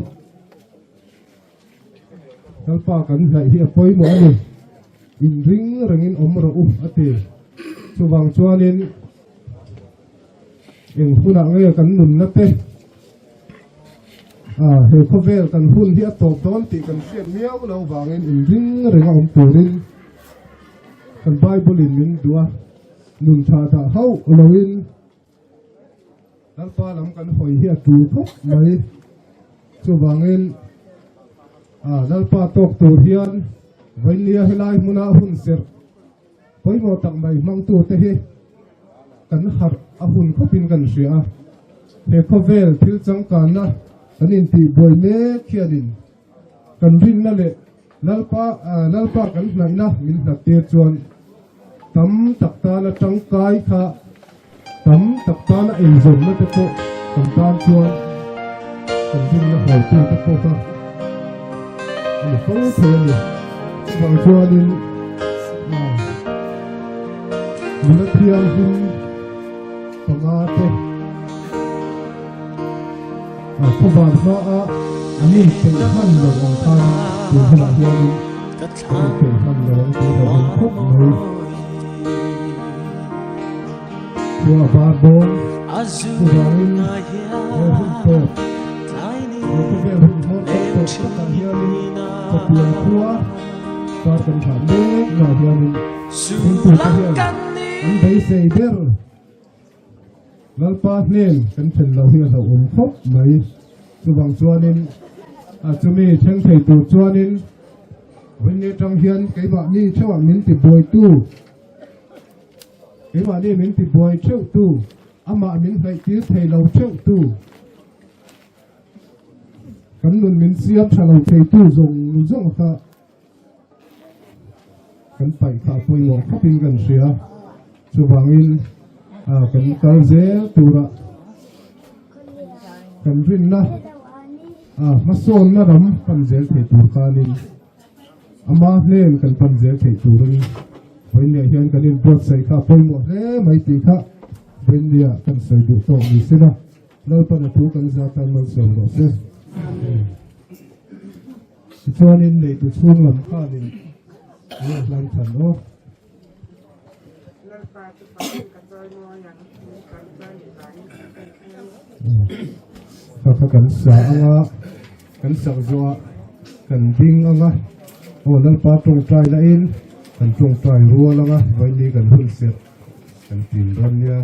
Lalpa kan hnaih hi a pawimawh a ni. Inring rengin awm rawh u a ti. Chuvang chuanin eng hunah nge kan nunna te ah he khawvel kan hun hi a tawp dawn tih kan hriat miau lo vangin inring renga awm turin kan Bible in min duh a. Nun tha dah hauh loin Lalpa lam kan hawi hi a tul khawp mai. Chuvangin Lalpa tawk tur hian vawinia helai hmuna hun serh pawimawh tak mai hmangtute hi kan harh a hun khawpin kan hria a. He khawvel thil changkanna kan intihbuai mek hianin Kan rinna leh Lalpa Lalpa kan hnaihna min hlat tir chuan tam tak tana tangkai kha tam tak tana eizawnna te pawh kan tan chuan kan rinna hawitu te pawh kha a ni fo thei a ni. Chuvang chuanin nula thianghlim panga te. Khuvar hmaah an inpeih hman lo ang khan tun hunah hianin kan inpeih hman lo ang tih hlauh awm khawp mai. Khua bar dawn chuvangin he hun tawp, he khawvel hun hmawr tawp tawp takah hianin chatuan khua kar kan thlah mek naah hianin ringtute hian an beisei ber. Lalpa hnen kan thlen loh hi a hlauhawm khawp mai. Chuvang chuanin a chumi thleng thei tur chuanin Vawiin atang hian keimahni theuhah min ti buaitu, keimahni min ti buai theuhtu, amah min hnaihtir thei lo theuhtu, kan nun min siam tha lo theitu zawng zawng kha Kan paih kha a pawimawh khawpin kan hria. Chuvangin kan kal zel tura kan rinna hmasawnna ram pan zel thei tur khanin ama hnen kan pan zel thei turin vawiinniah hian kan inbuatsaih kha a pawimawh hle mai tih kha vawiinniah kan sawi duh tawk ni sela Lalpan a thu kan zatan malsawm rawh se. Tichuanin neitu chhung lam khanin an a hlan than aw. Kha kha kan sa anga, kan sak zawh ah kan ding anga, aw Lalpa tawngtai lahin kan tawngtai rual anga, vaini kan hun serh kan tin dawn nia.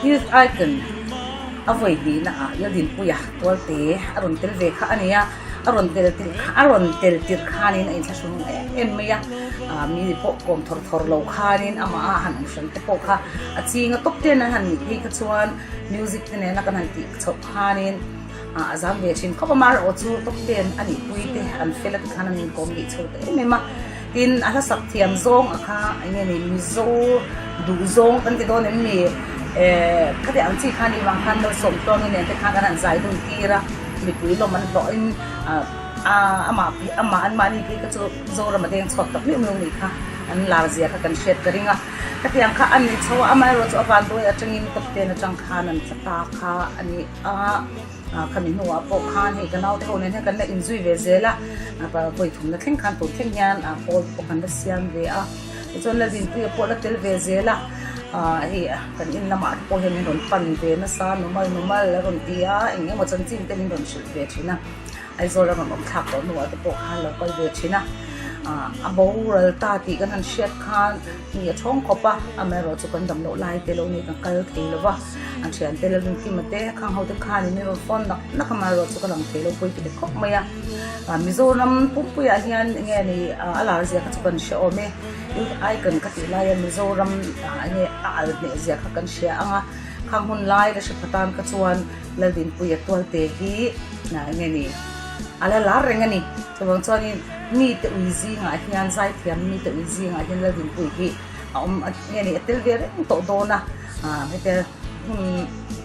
Youth Icon a vawi hnihna ah Laldinpuia Tualte a rawn tel ve kha a ni a, a rawn tel tirh a rawn tel tirh khanin a inthlahrung em em mai a, ah mi pawh kawm thawr thawr lo khanin amah a han awm hran te pawh kha a ching a tawp ten an han nih phei kha chuan music te nena kan han tih chhoh khanin ah a zam ve thin khawp a, amaherawh chu tawp ten a nihpui te an fel a tikhan an inkawm leh chho ta em em a. Tin, a hla sak thiam zawng a kha eng nge ni Mizo duh zawng kan ti dawn em ni? Eh, khati ang chi khan i vang khan Malsawm Tluangi nen te khan an han zai dun tir a, mipui lawm an hlawhin ah Amah amah anmahni phei kha chu Zoram a deng chhuak tak miau miau nih kha an lar zia kha kan hriat ka ring a. Khatiang kha an ni chho a, amaherawh chu a vanduai atangin top ten atang khan an tla ta kha a ni a. Khami hnuah pawh khan hei ka naute ho nen hian kan la inzui ve zel a, vawi thumna thleng khan tun thleng hian pawl pawh kan la siam ve a. Tichuan Lalrinpuia pawh la tel ve zel a, hei kan in lamah te pawh hian min rawn pan ve nasa numal numal a rawn ti a, eng emaw chanchin te min rawn hrilh ve thin a, Aizawl a rawn awm thlak tawh hnuah te pawh khan lo kal ve thin a, a boral ta tih kan han hriat khan mi a thawng khawp a, amaherawh chu kan dam loh lai te lo nei kan kal thei lo va, an thiante Lalrinkima te khang ho te khanin min rawn phone nak nak a, amaherawh chu ka lang thei lo pawi ti ta khawp mai a. Mizoram pumpuiah hian enge ni a lar zia kha chu kan hre awm e, Youth Icon ka tih laia Mizoram enge a al hneh zia kha kan hria ang a, khang hun lai la hre pha tan kha chuan Laldinpuia Tualte hi enge ni a la lar reng a ni. Chuvang chuanin mite ui zingah hian zaithiam mite ui zingah hian Laldinpuii hi a awm nge ni a tel ve reng tawh dawn a, hete hun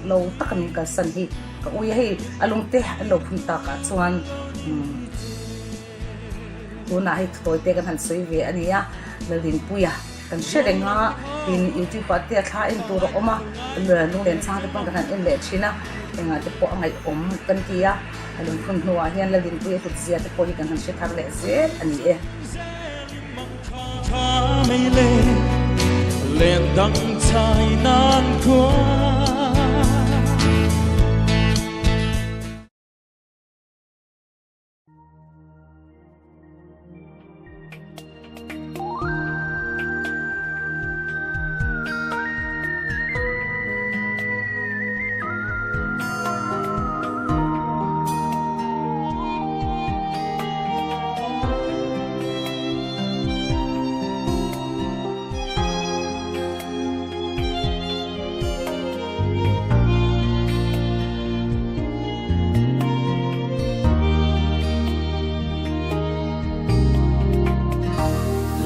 lo taka min kalsan hi. Ka ui a hei a lungte an lo phun takah chuan tunah hei thutawi te kan han sawi ve a nia Laldinpuia kan hre reng a tin youtube ah te a thla en tur a awm a lunglen chang te pawn kan han en leh thin a engah te pawh a ngaihawm kan ti a a lungphun hnuah hian Laldinpuia hlut zia te pawh hi kan han hre thar leh zel a ni e.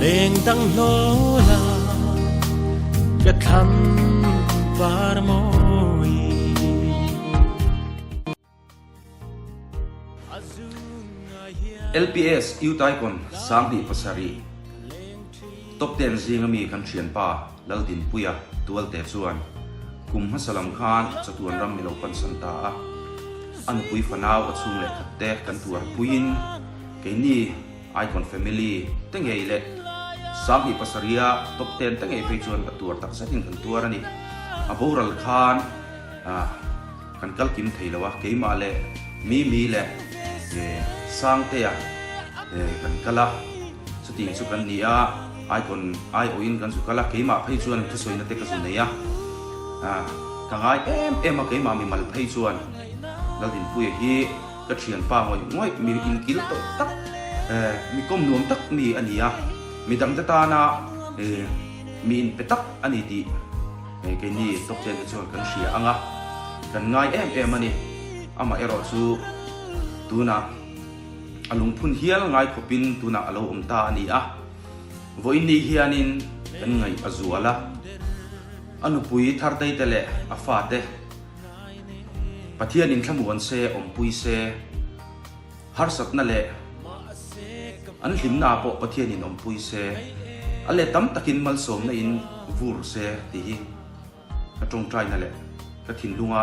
Lengdang hlawla ka thlam par mawi. LPS Youth Icon 27 Top Ten zinga mi kan thianpa Laldinpuia Tualte chuan kum hmasa lam khan chatuan ram mi lo pansan ta a, a nupui fanau a chhung leh khat te kan tuar puiin keini Icon Family te ngei leh 27 a Top Ten te ngei phei chuan a tuar tak zetin kan tuar a ni. A boral khan Kan kal kim thei lo a, keimah leh Mimi leh Sangtea kan kal a, chutiang chu kan ni a, Icon aiawhin kan zu kal a, keimah phei chuan thusawina te ka zu nei a, ka ngai em em a, keimah mimal phei chuan Laldinpuia hi ka thianpa ngawih ngawih mi inkil tawh tak, mi kawm nuam tak mi a ni a, midangte tana mi inpe tak a ni tih. Hei keini tawkchen te chuan kan hria ang a, kan ngai em em a ni. Amah erawh chu tunah a lungphun hial ngai khawpin tunah a lo awm ta a ni a. Vawiin ni hianin kan ngaih a zual a, a nupui Thartei te leh a fate Pathianin thlamuan se, awmpui se, harsatna leh an hlimna ah pawh Pathianin awmpui se, a let tam takin malsawmna in vur se tih hi ka tawngtaina leh ka thinlunga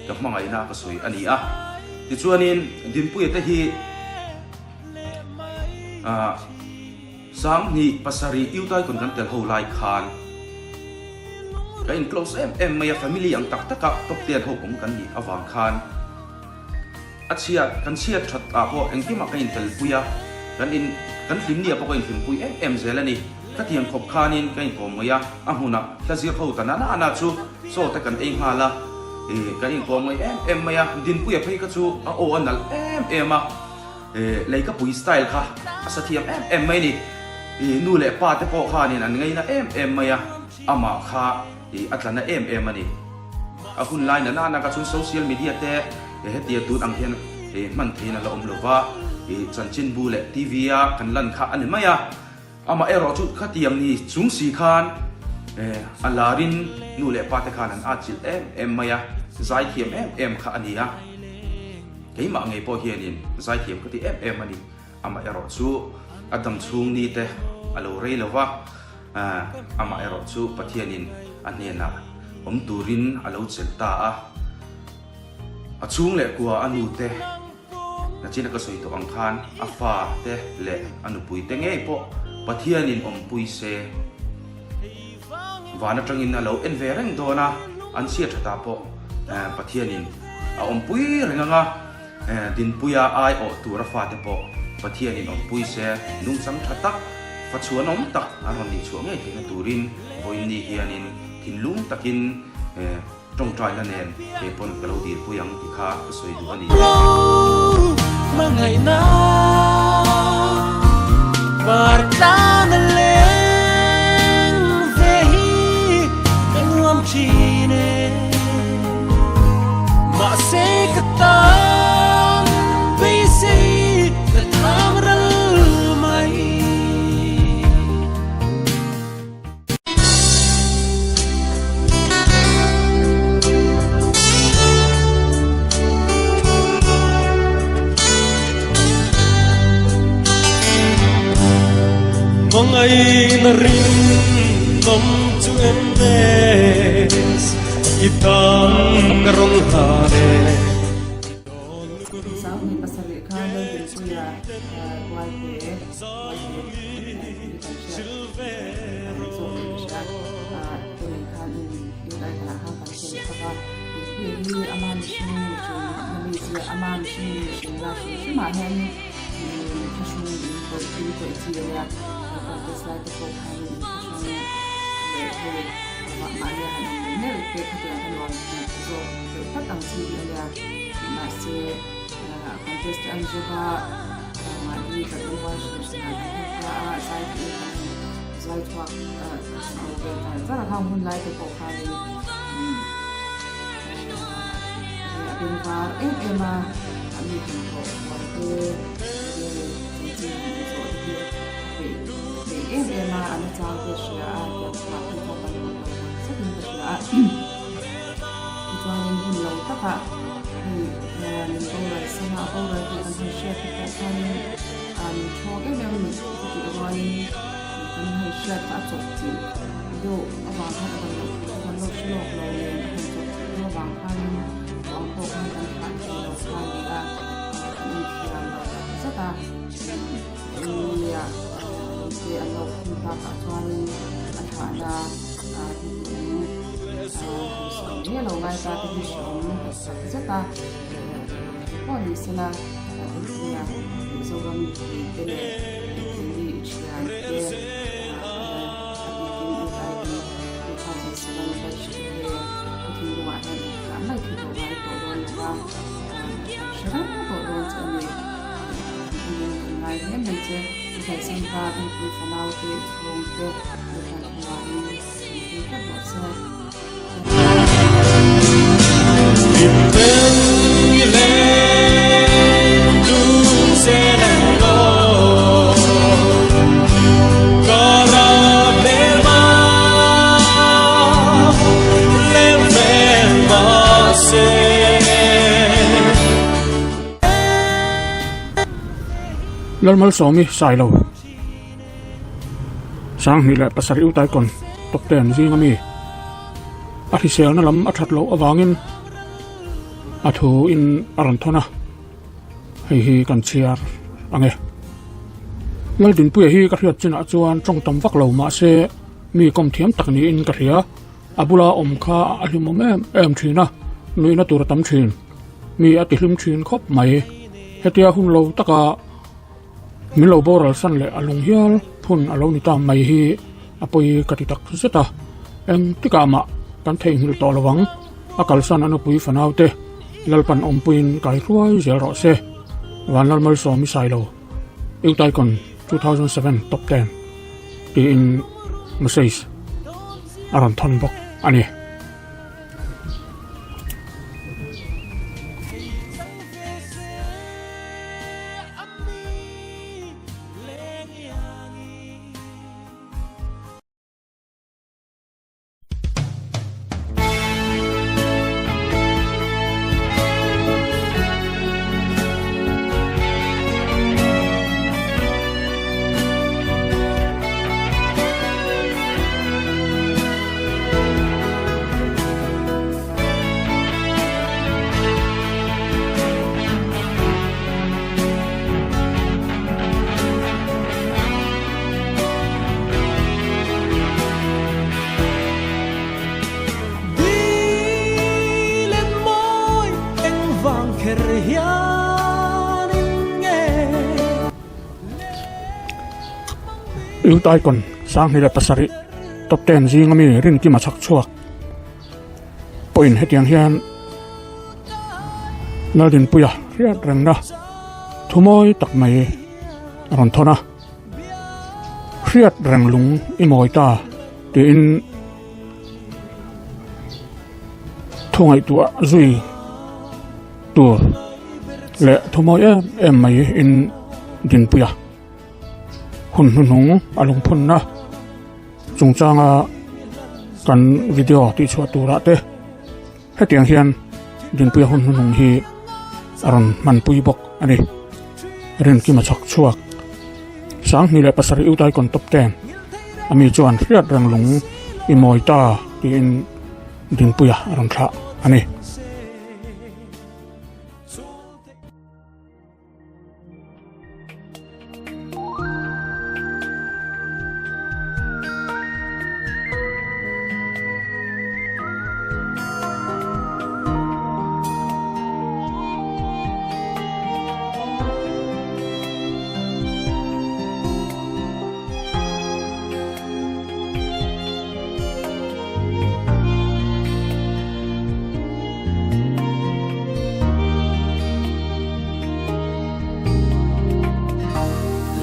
ka hmangaihna ka sawi a ni a. Tichuanin Dinpuia te hi ah 27 Utaikon kan tel ho lai khan ka in close em em mai a, family ang tak taka top ten ho awm kan nih avang khan, A chhiat, kan chhiat that ah pawh engkimah ka intelpui a, kan in, kan hlimni ah pawh ka inhlimpui em em zel a ni. Ka tiang khawp khanin ka inkawm ngaih a, a hmunah hla zir ho ta nana na chu chaw te kan ei nghal a, ih kan inkawm ngaih em em mai a, Dinpuia phei kha chu a aw a nalh em em a, ih leikapui style kha a sa thiam em em mai a ni. Ih nu leh pa te pawh khanin an ngaina em em mai a, amah kha ih a tla na em em a ni. A hun lai na nana ka chuan social media te hetia tun ang hian hman theiin a la awm lo va, chanchinbu leh TV a kan lan kha a ni mai a. Amah erawh chu khatiang ni chung si khan a larin nu leh pa te khan an atchilh em em mai a, zaithiam em em kha a ni a. Keimah ngei pawh hianin zaithiam ka ti em em a ni. Amaherawh chu a dam chhung ni te a lo rei lo va, amaherawh chu Pathianin a hnenah awm turin a lo chelh ta a. A chhung leh kua a nu te, nachina ka sawi tawh ang khan a fa te leh a nupui te ngei pawh Pathianin awmpui se. Van atangin a lo en ve reng dawn a, an chhiat thatah pawh Pathianin a awmpui reng ang a. Dinpuia aiawh tur a fate pawh Pathianin awmpui se, nungchang tha tak, fa chhuanawm tak an rawn nih chhuah ngei theihna turin vawiin ni hianin thinlung takin tawngtaina nen kei pawn ka lo dilpui ang tih kha ka sawi duh a ni. Hmangaihna par tlang a leng ve hi ka nuam thin e. Mahse ka tan beisei ka tham ral mai. Hmangaihna rinawm chu MS. I tan ka rawn hlan e. Sanghnih pasarih kha Laldinpuia Tualte Tualte hi kan hriat zawk in ka hria a, tunah khan Youth Icon ah khan kan khel chak a, Dinpuia hi ama mihring mihring na mizia ama mihring mihring na hrim hrim ah hian thlahrung in tawih tui tawih chi a nia, contest lai te pawh khan thlahrung leh hei. Mahni a han awm leh neuh te khatiang kha nuam tih zawk deuh tlat ang chi hi a nia. Mahse, contest te an zawk a, mahni kan awm hrim hrim ah kan hmu ta a, zai te in kan han zai chhuak chho ve zar zar a, khang hun lai te pawh khanin a bengvar em em a, mi han thawh huai te chanchin han inzawh te hi a peih peih em em a, a nachang te hria a, tiang chhuah phei chuan kan rawn lo tak zetin ka hria a. Tichuanin hun lo takah hei min boral san a, a boral tih kan han hriat te pawh khanin min thawng em em a ni ka tih rualin kan han hriat kha a chawp chilh deuh avang khan a dam loh thu kan lo hre lawk lo nen a han chawp chilh deuh avang khanin ruang pawh khan kan thlah thei lo kha a ni a, kan inthiam lo tak zet a. Nia, lungte an lo phun takah chuanin a thlahna hnuhnung han sawi mai a lo ngai ta te hi hreawm tak zet a, pawh ni sela India Mizoram mipuite leh keini i thiante a bikin UID 2007 batch te ka thinlungah hian inthlah mai thei tawh ngai tawh dawn lo va, kan hre reng tawh dawn che a ni. Kan in kan ngai hle mai che. I kalsan ta nupui fanau te i chhung te Lalpan hmuahin min pui tlat rawh se. Lalmalsawmi Sailo Sanghnih leh pasarih Utaikawn top ten zing ami a hriselna lam a that loh avangin a thu in a rawn thawn a hei hi kan chhiar ang e Laldinpuia hi ka hriat chinah chuan tawng tam vak lo mahse mi kawm thiam tak niin ka hria. A bula awm kha a hlimawm em em thin a, nuihna tur a tam thin. Mi a tihlim thin khawp mai. Hetia hun lo taka min lo boral san leh a lung hial phun a lo ni ta mai hi a pawi ka ti tak zet a. Eng tikah mah kan theihnghilh tawh lo ang. A kalsan a nupui fanau te Lalpan awmpuiin kai hruai zel rawh se. Vanlalmalsawm i sai lo. Youth Icon 2007 Top 10 tiin message a rawn thawn bawk a ni. Youth Icon 2007 top ten zinga mi Rinkima chhak chhuak pawhin hetiang hian Laldinpuia hriat rengna thu mawi tak mai a rawn thawn a, hriat reng lung i mawi ta tiin thu ngaihtuah zui tur leh thu mawi em em mai in Dinpuia hun hnuhnung a lungphunna chungchanga kan video tihchhuah turah te hetiang hian Dinpuia hun hnuhnung hi a rawn hmanpui bawk a ni. Rinkima chhak chhuak 2007 Youth Icon Top 10 a mi chuan hriat reng lung i mawi ta tiin Dinpuia a rawn thlah a ni.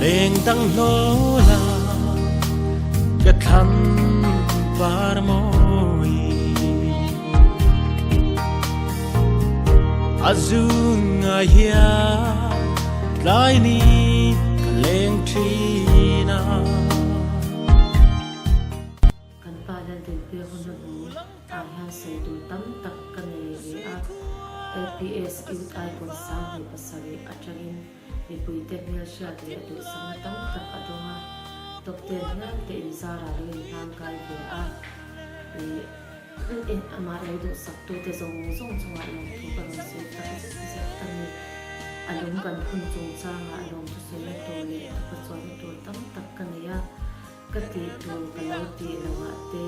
Leng dang hlawla ka thlam par mawi a zung a hia tlai ni ka leng thin a. Kan pa Laldinpuia hun a hmu ah hian sawi tur tam tak ka nei ve a, LPS Youth Icon 2007 atangin mipuite hmelhriat leh duhsakna tam tak a dawng a, top ten hial te inzarah lo inhlangkai ve a, ih amah lo duhsaktute zawng zawng chungah lawmthu ka rawn sawi tak zet zet a ni. A lung kan phun chungchangah lawmthu sawina tur leh thupa chuanna tur tam tak ka nei a. Ka tih tur ka lo tih loh ah te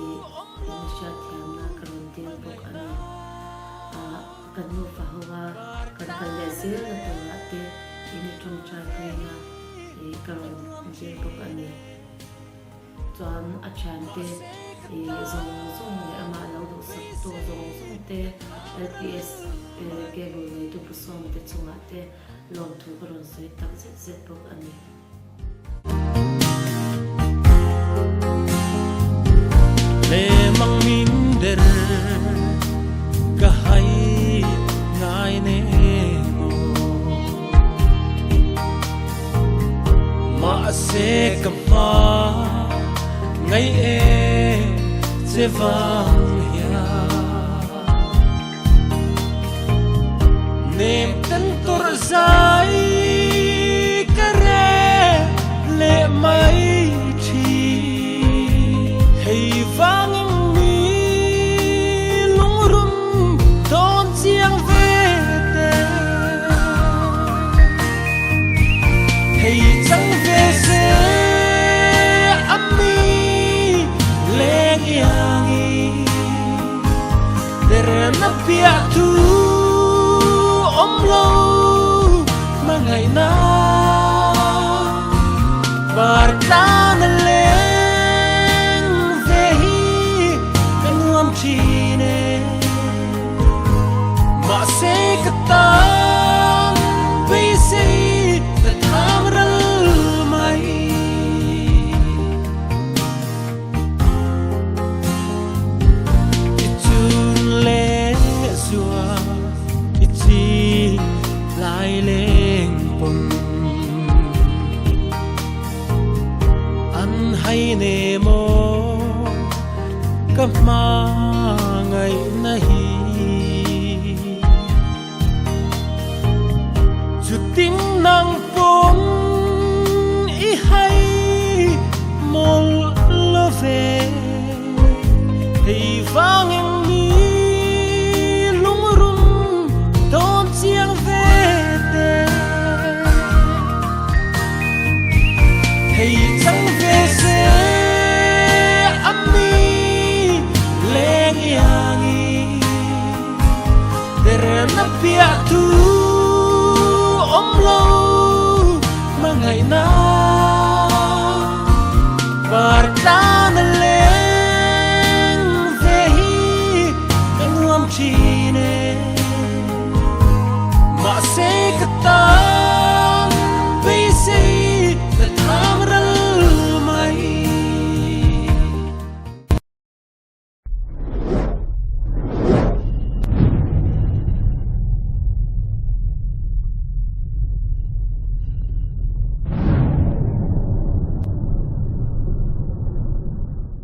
ih in hriatthiamna ka rawn dil bawk a ni. Ah kan nufa ho a kan kal leh zel na tur ah te in i tawngtai puina ih ka rawn dil bawk a ni. Chuan a thiante ih zawng zawng leh amah lo duhsak tu zawng zawng te LPS cable neitu Pu Sawm te chungah te lawmthu ka rawn sawi tak zet zet bawk a ni. Lemang min der ka hai ngai ne maw Mahse ka hma ngai e che vang hian Nem ten tur zai ka re leh mai thin. Hei vangin mi lungrun dawn chiang ve te. Hei chang ve se a mi leng iangin. Derna piah thu awm lo hmangaihna Par tlan a leng ve hi ka nuam thin e Mahse ka tan beisei ka tham ral mai. I chun leh zua i chi lai leng pawn An hai ne maw ka hmangaihna hi Chutin nang.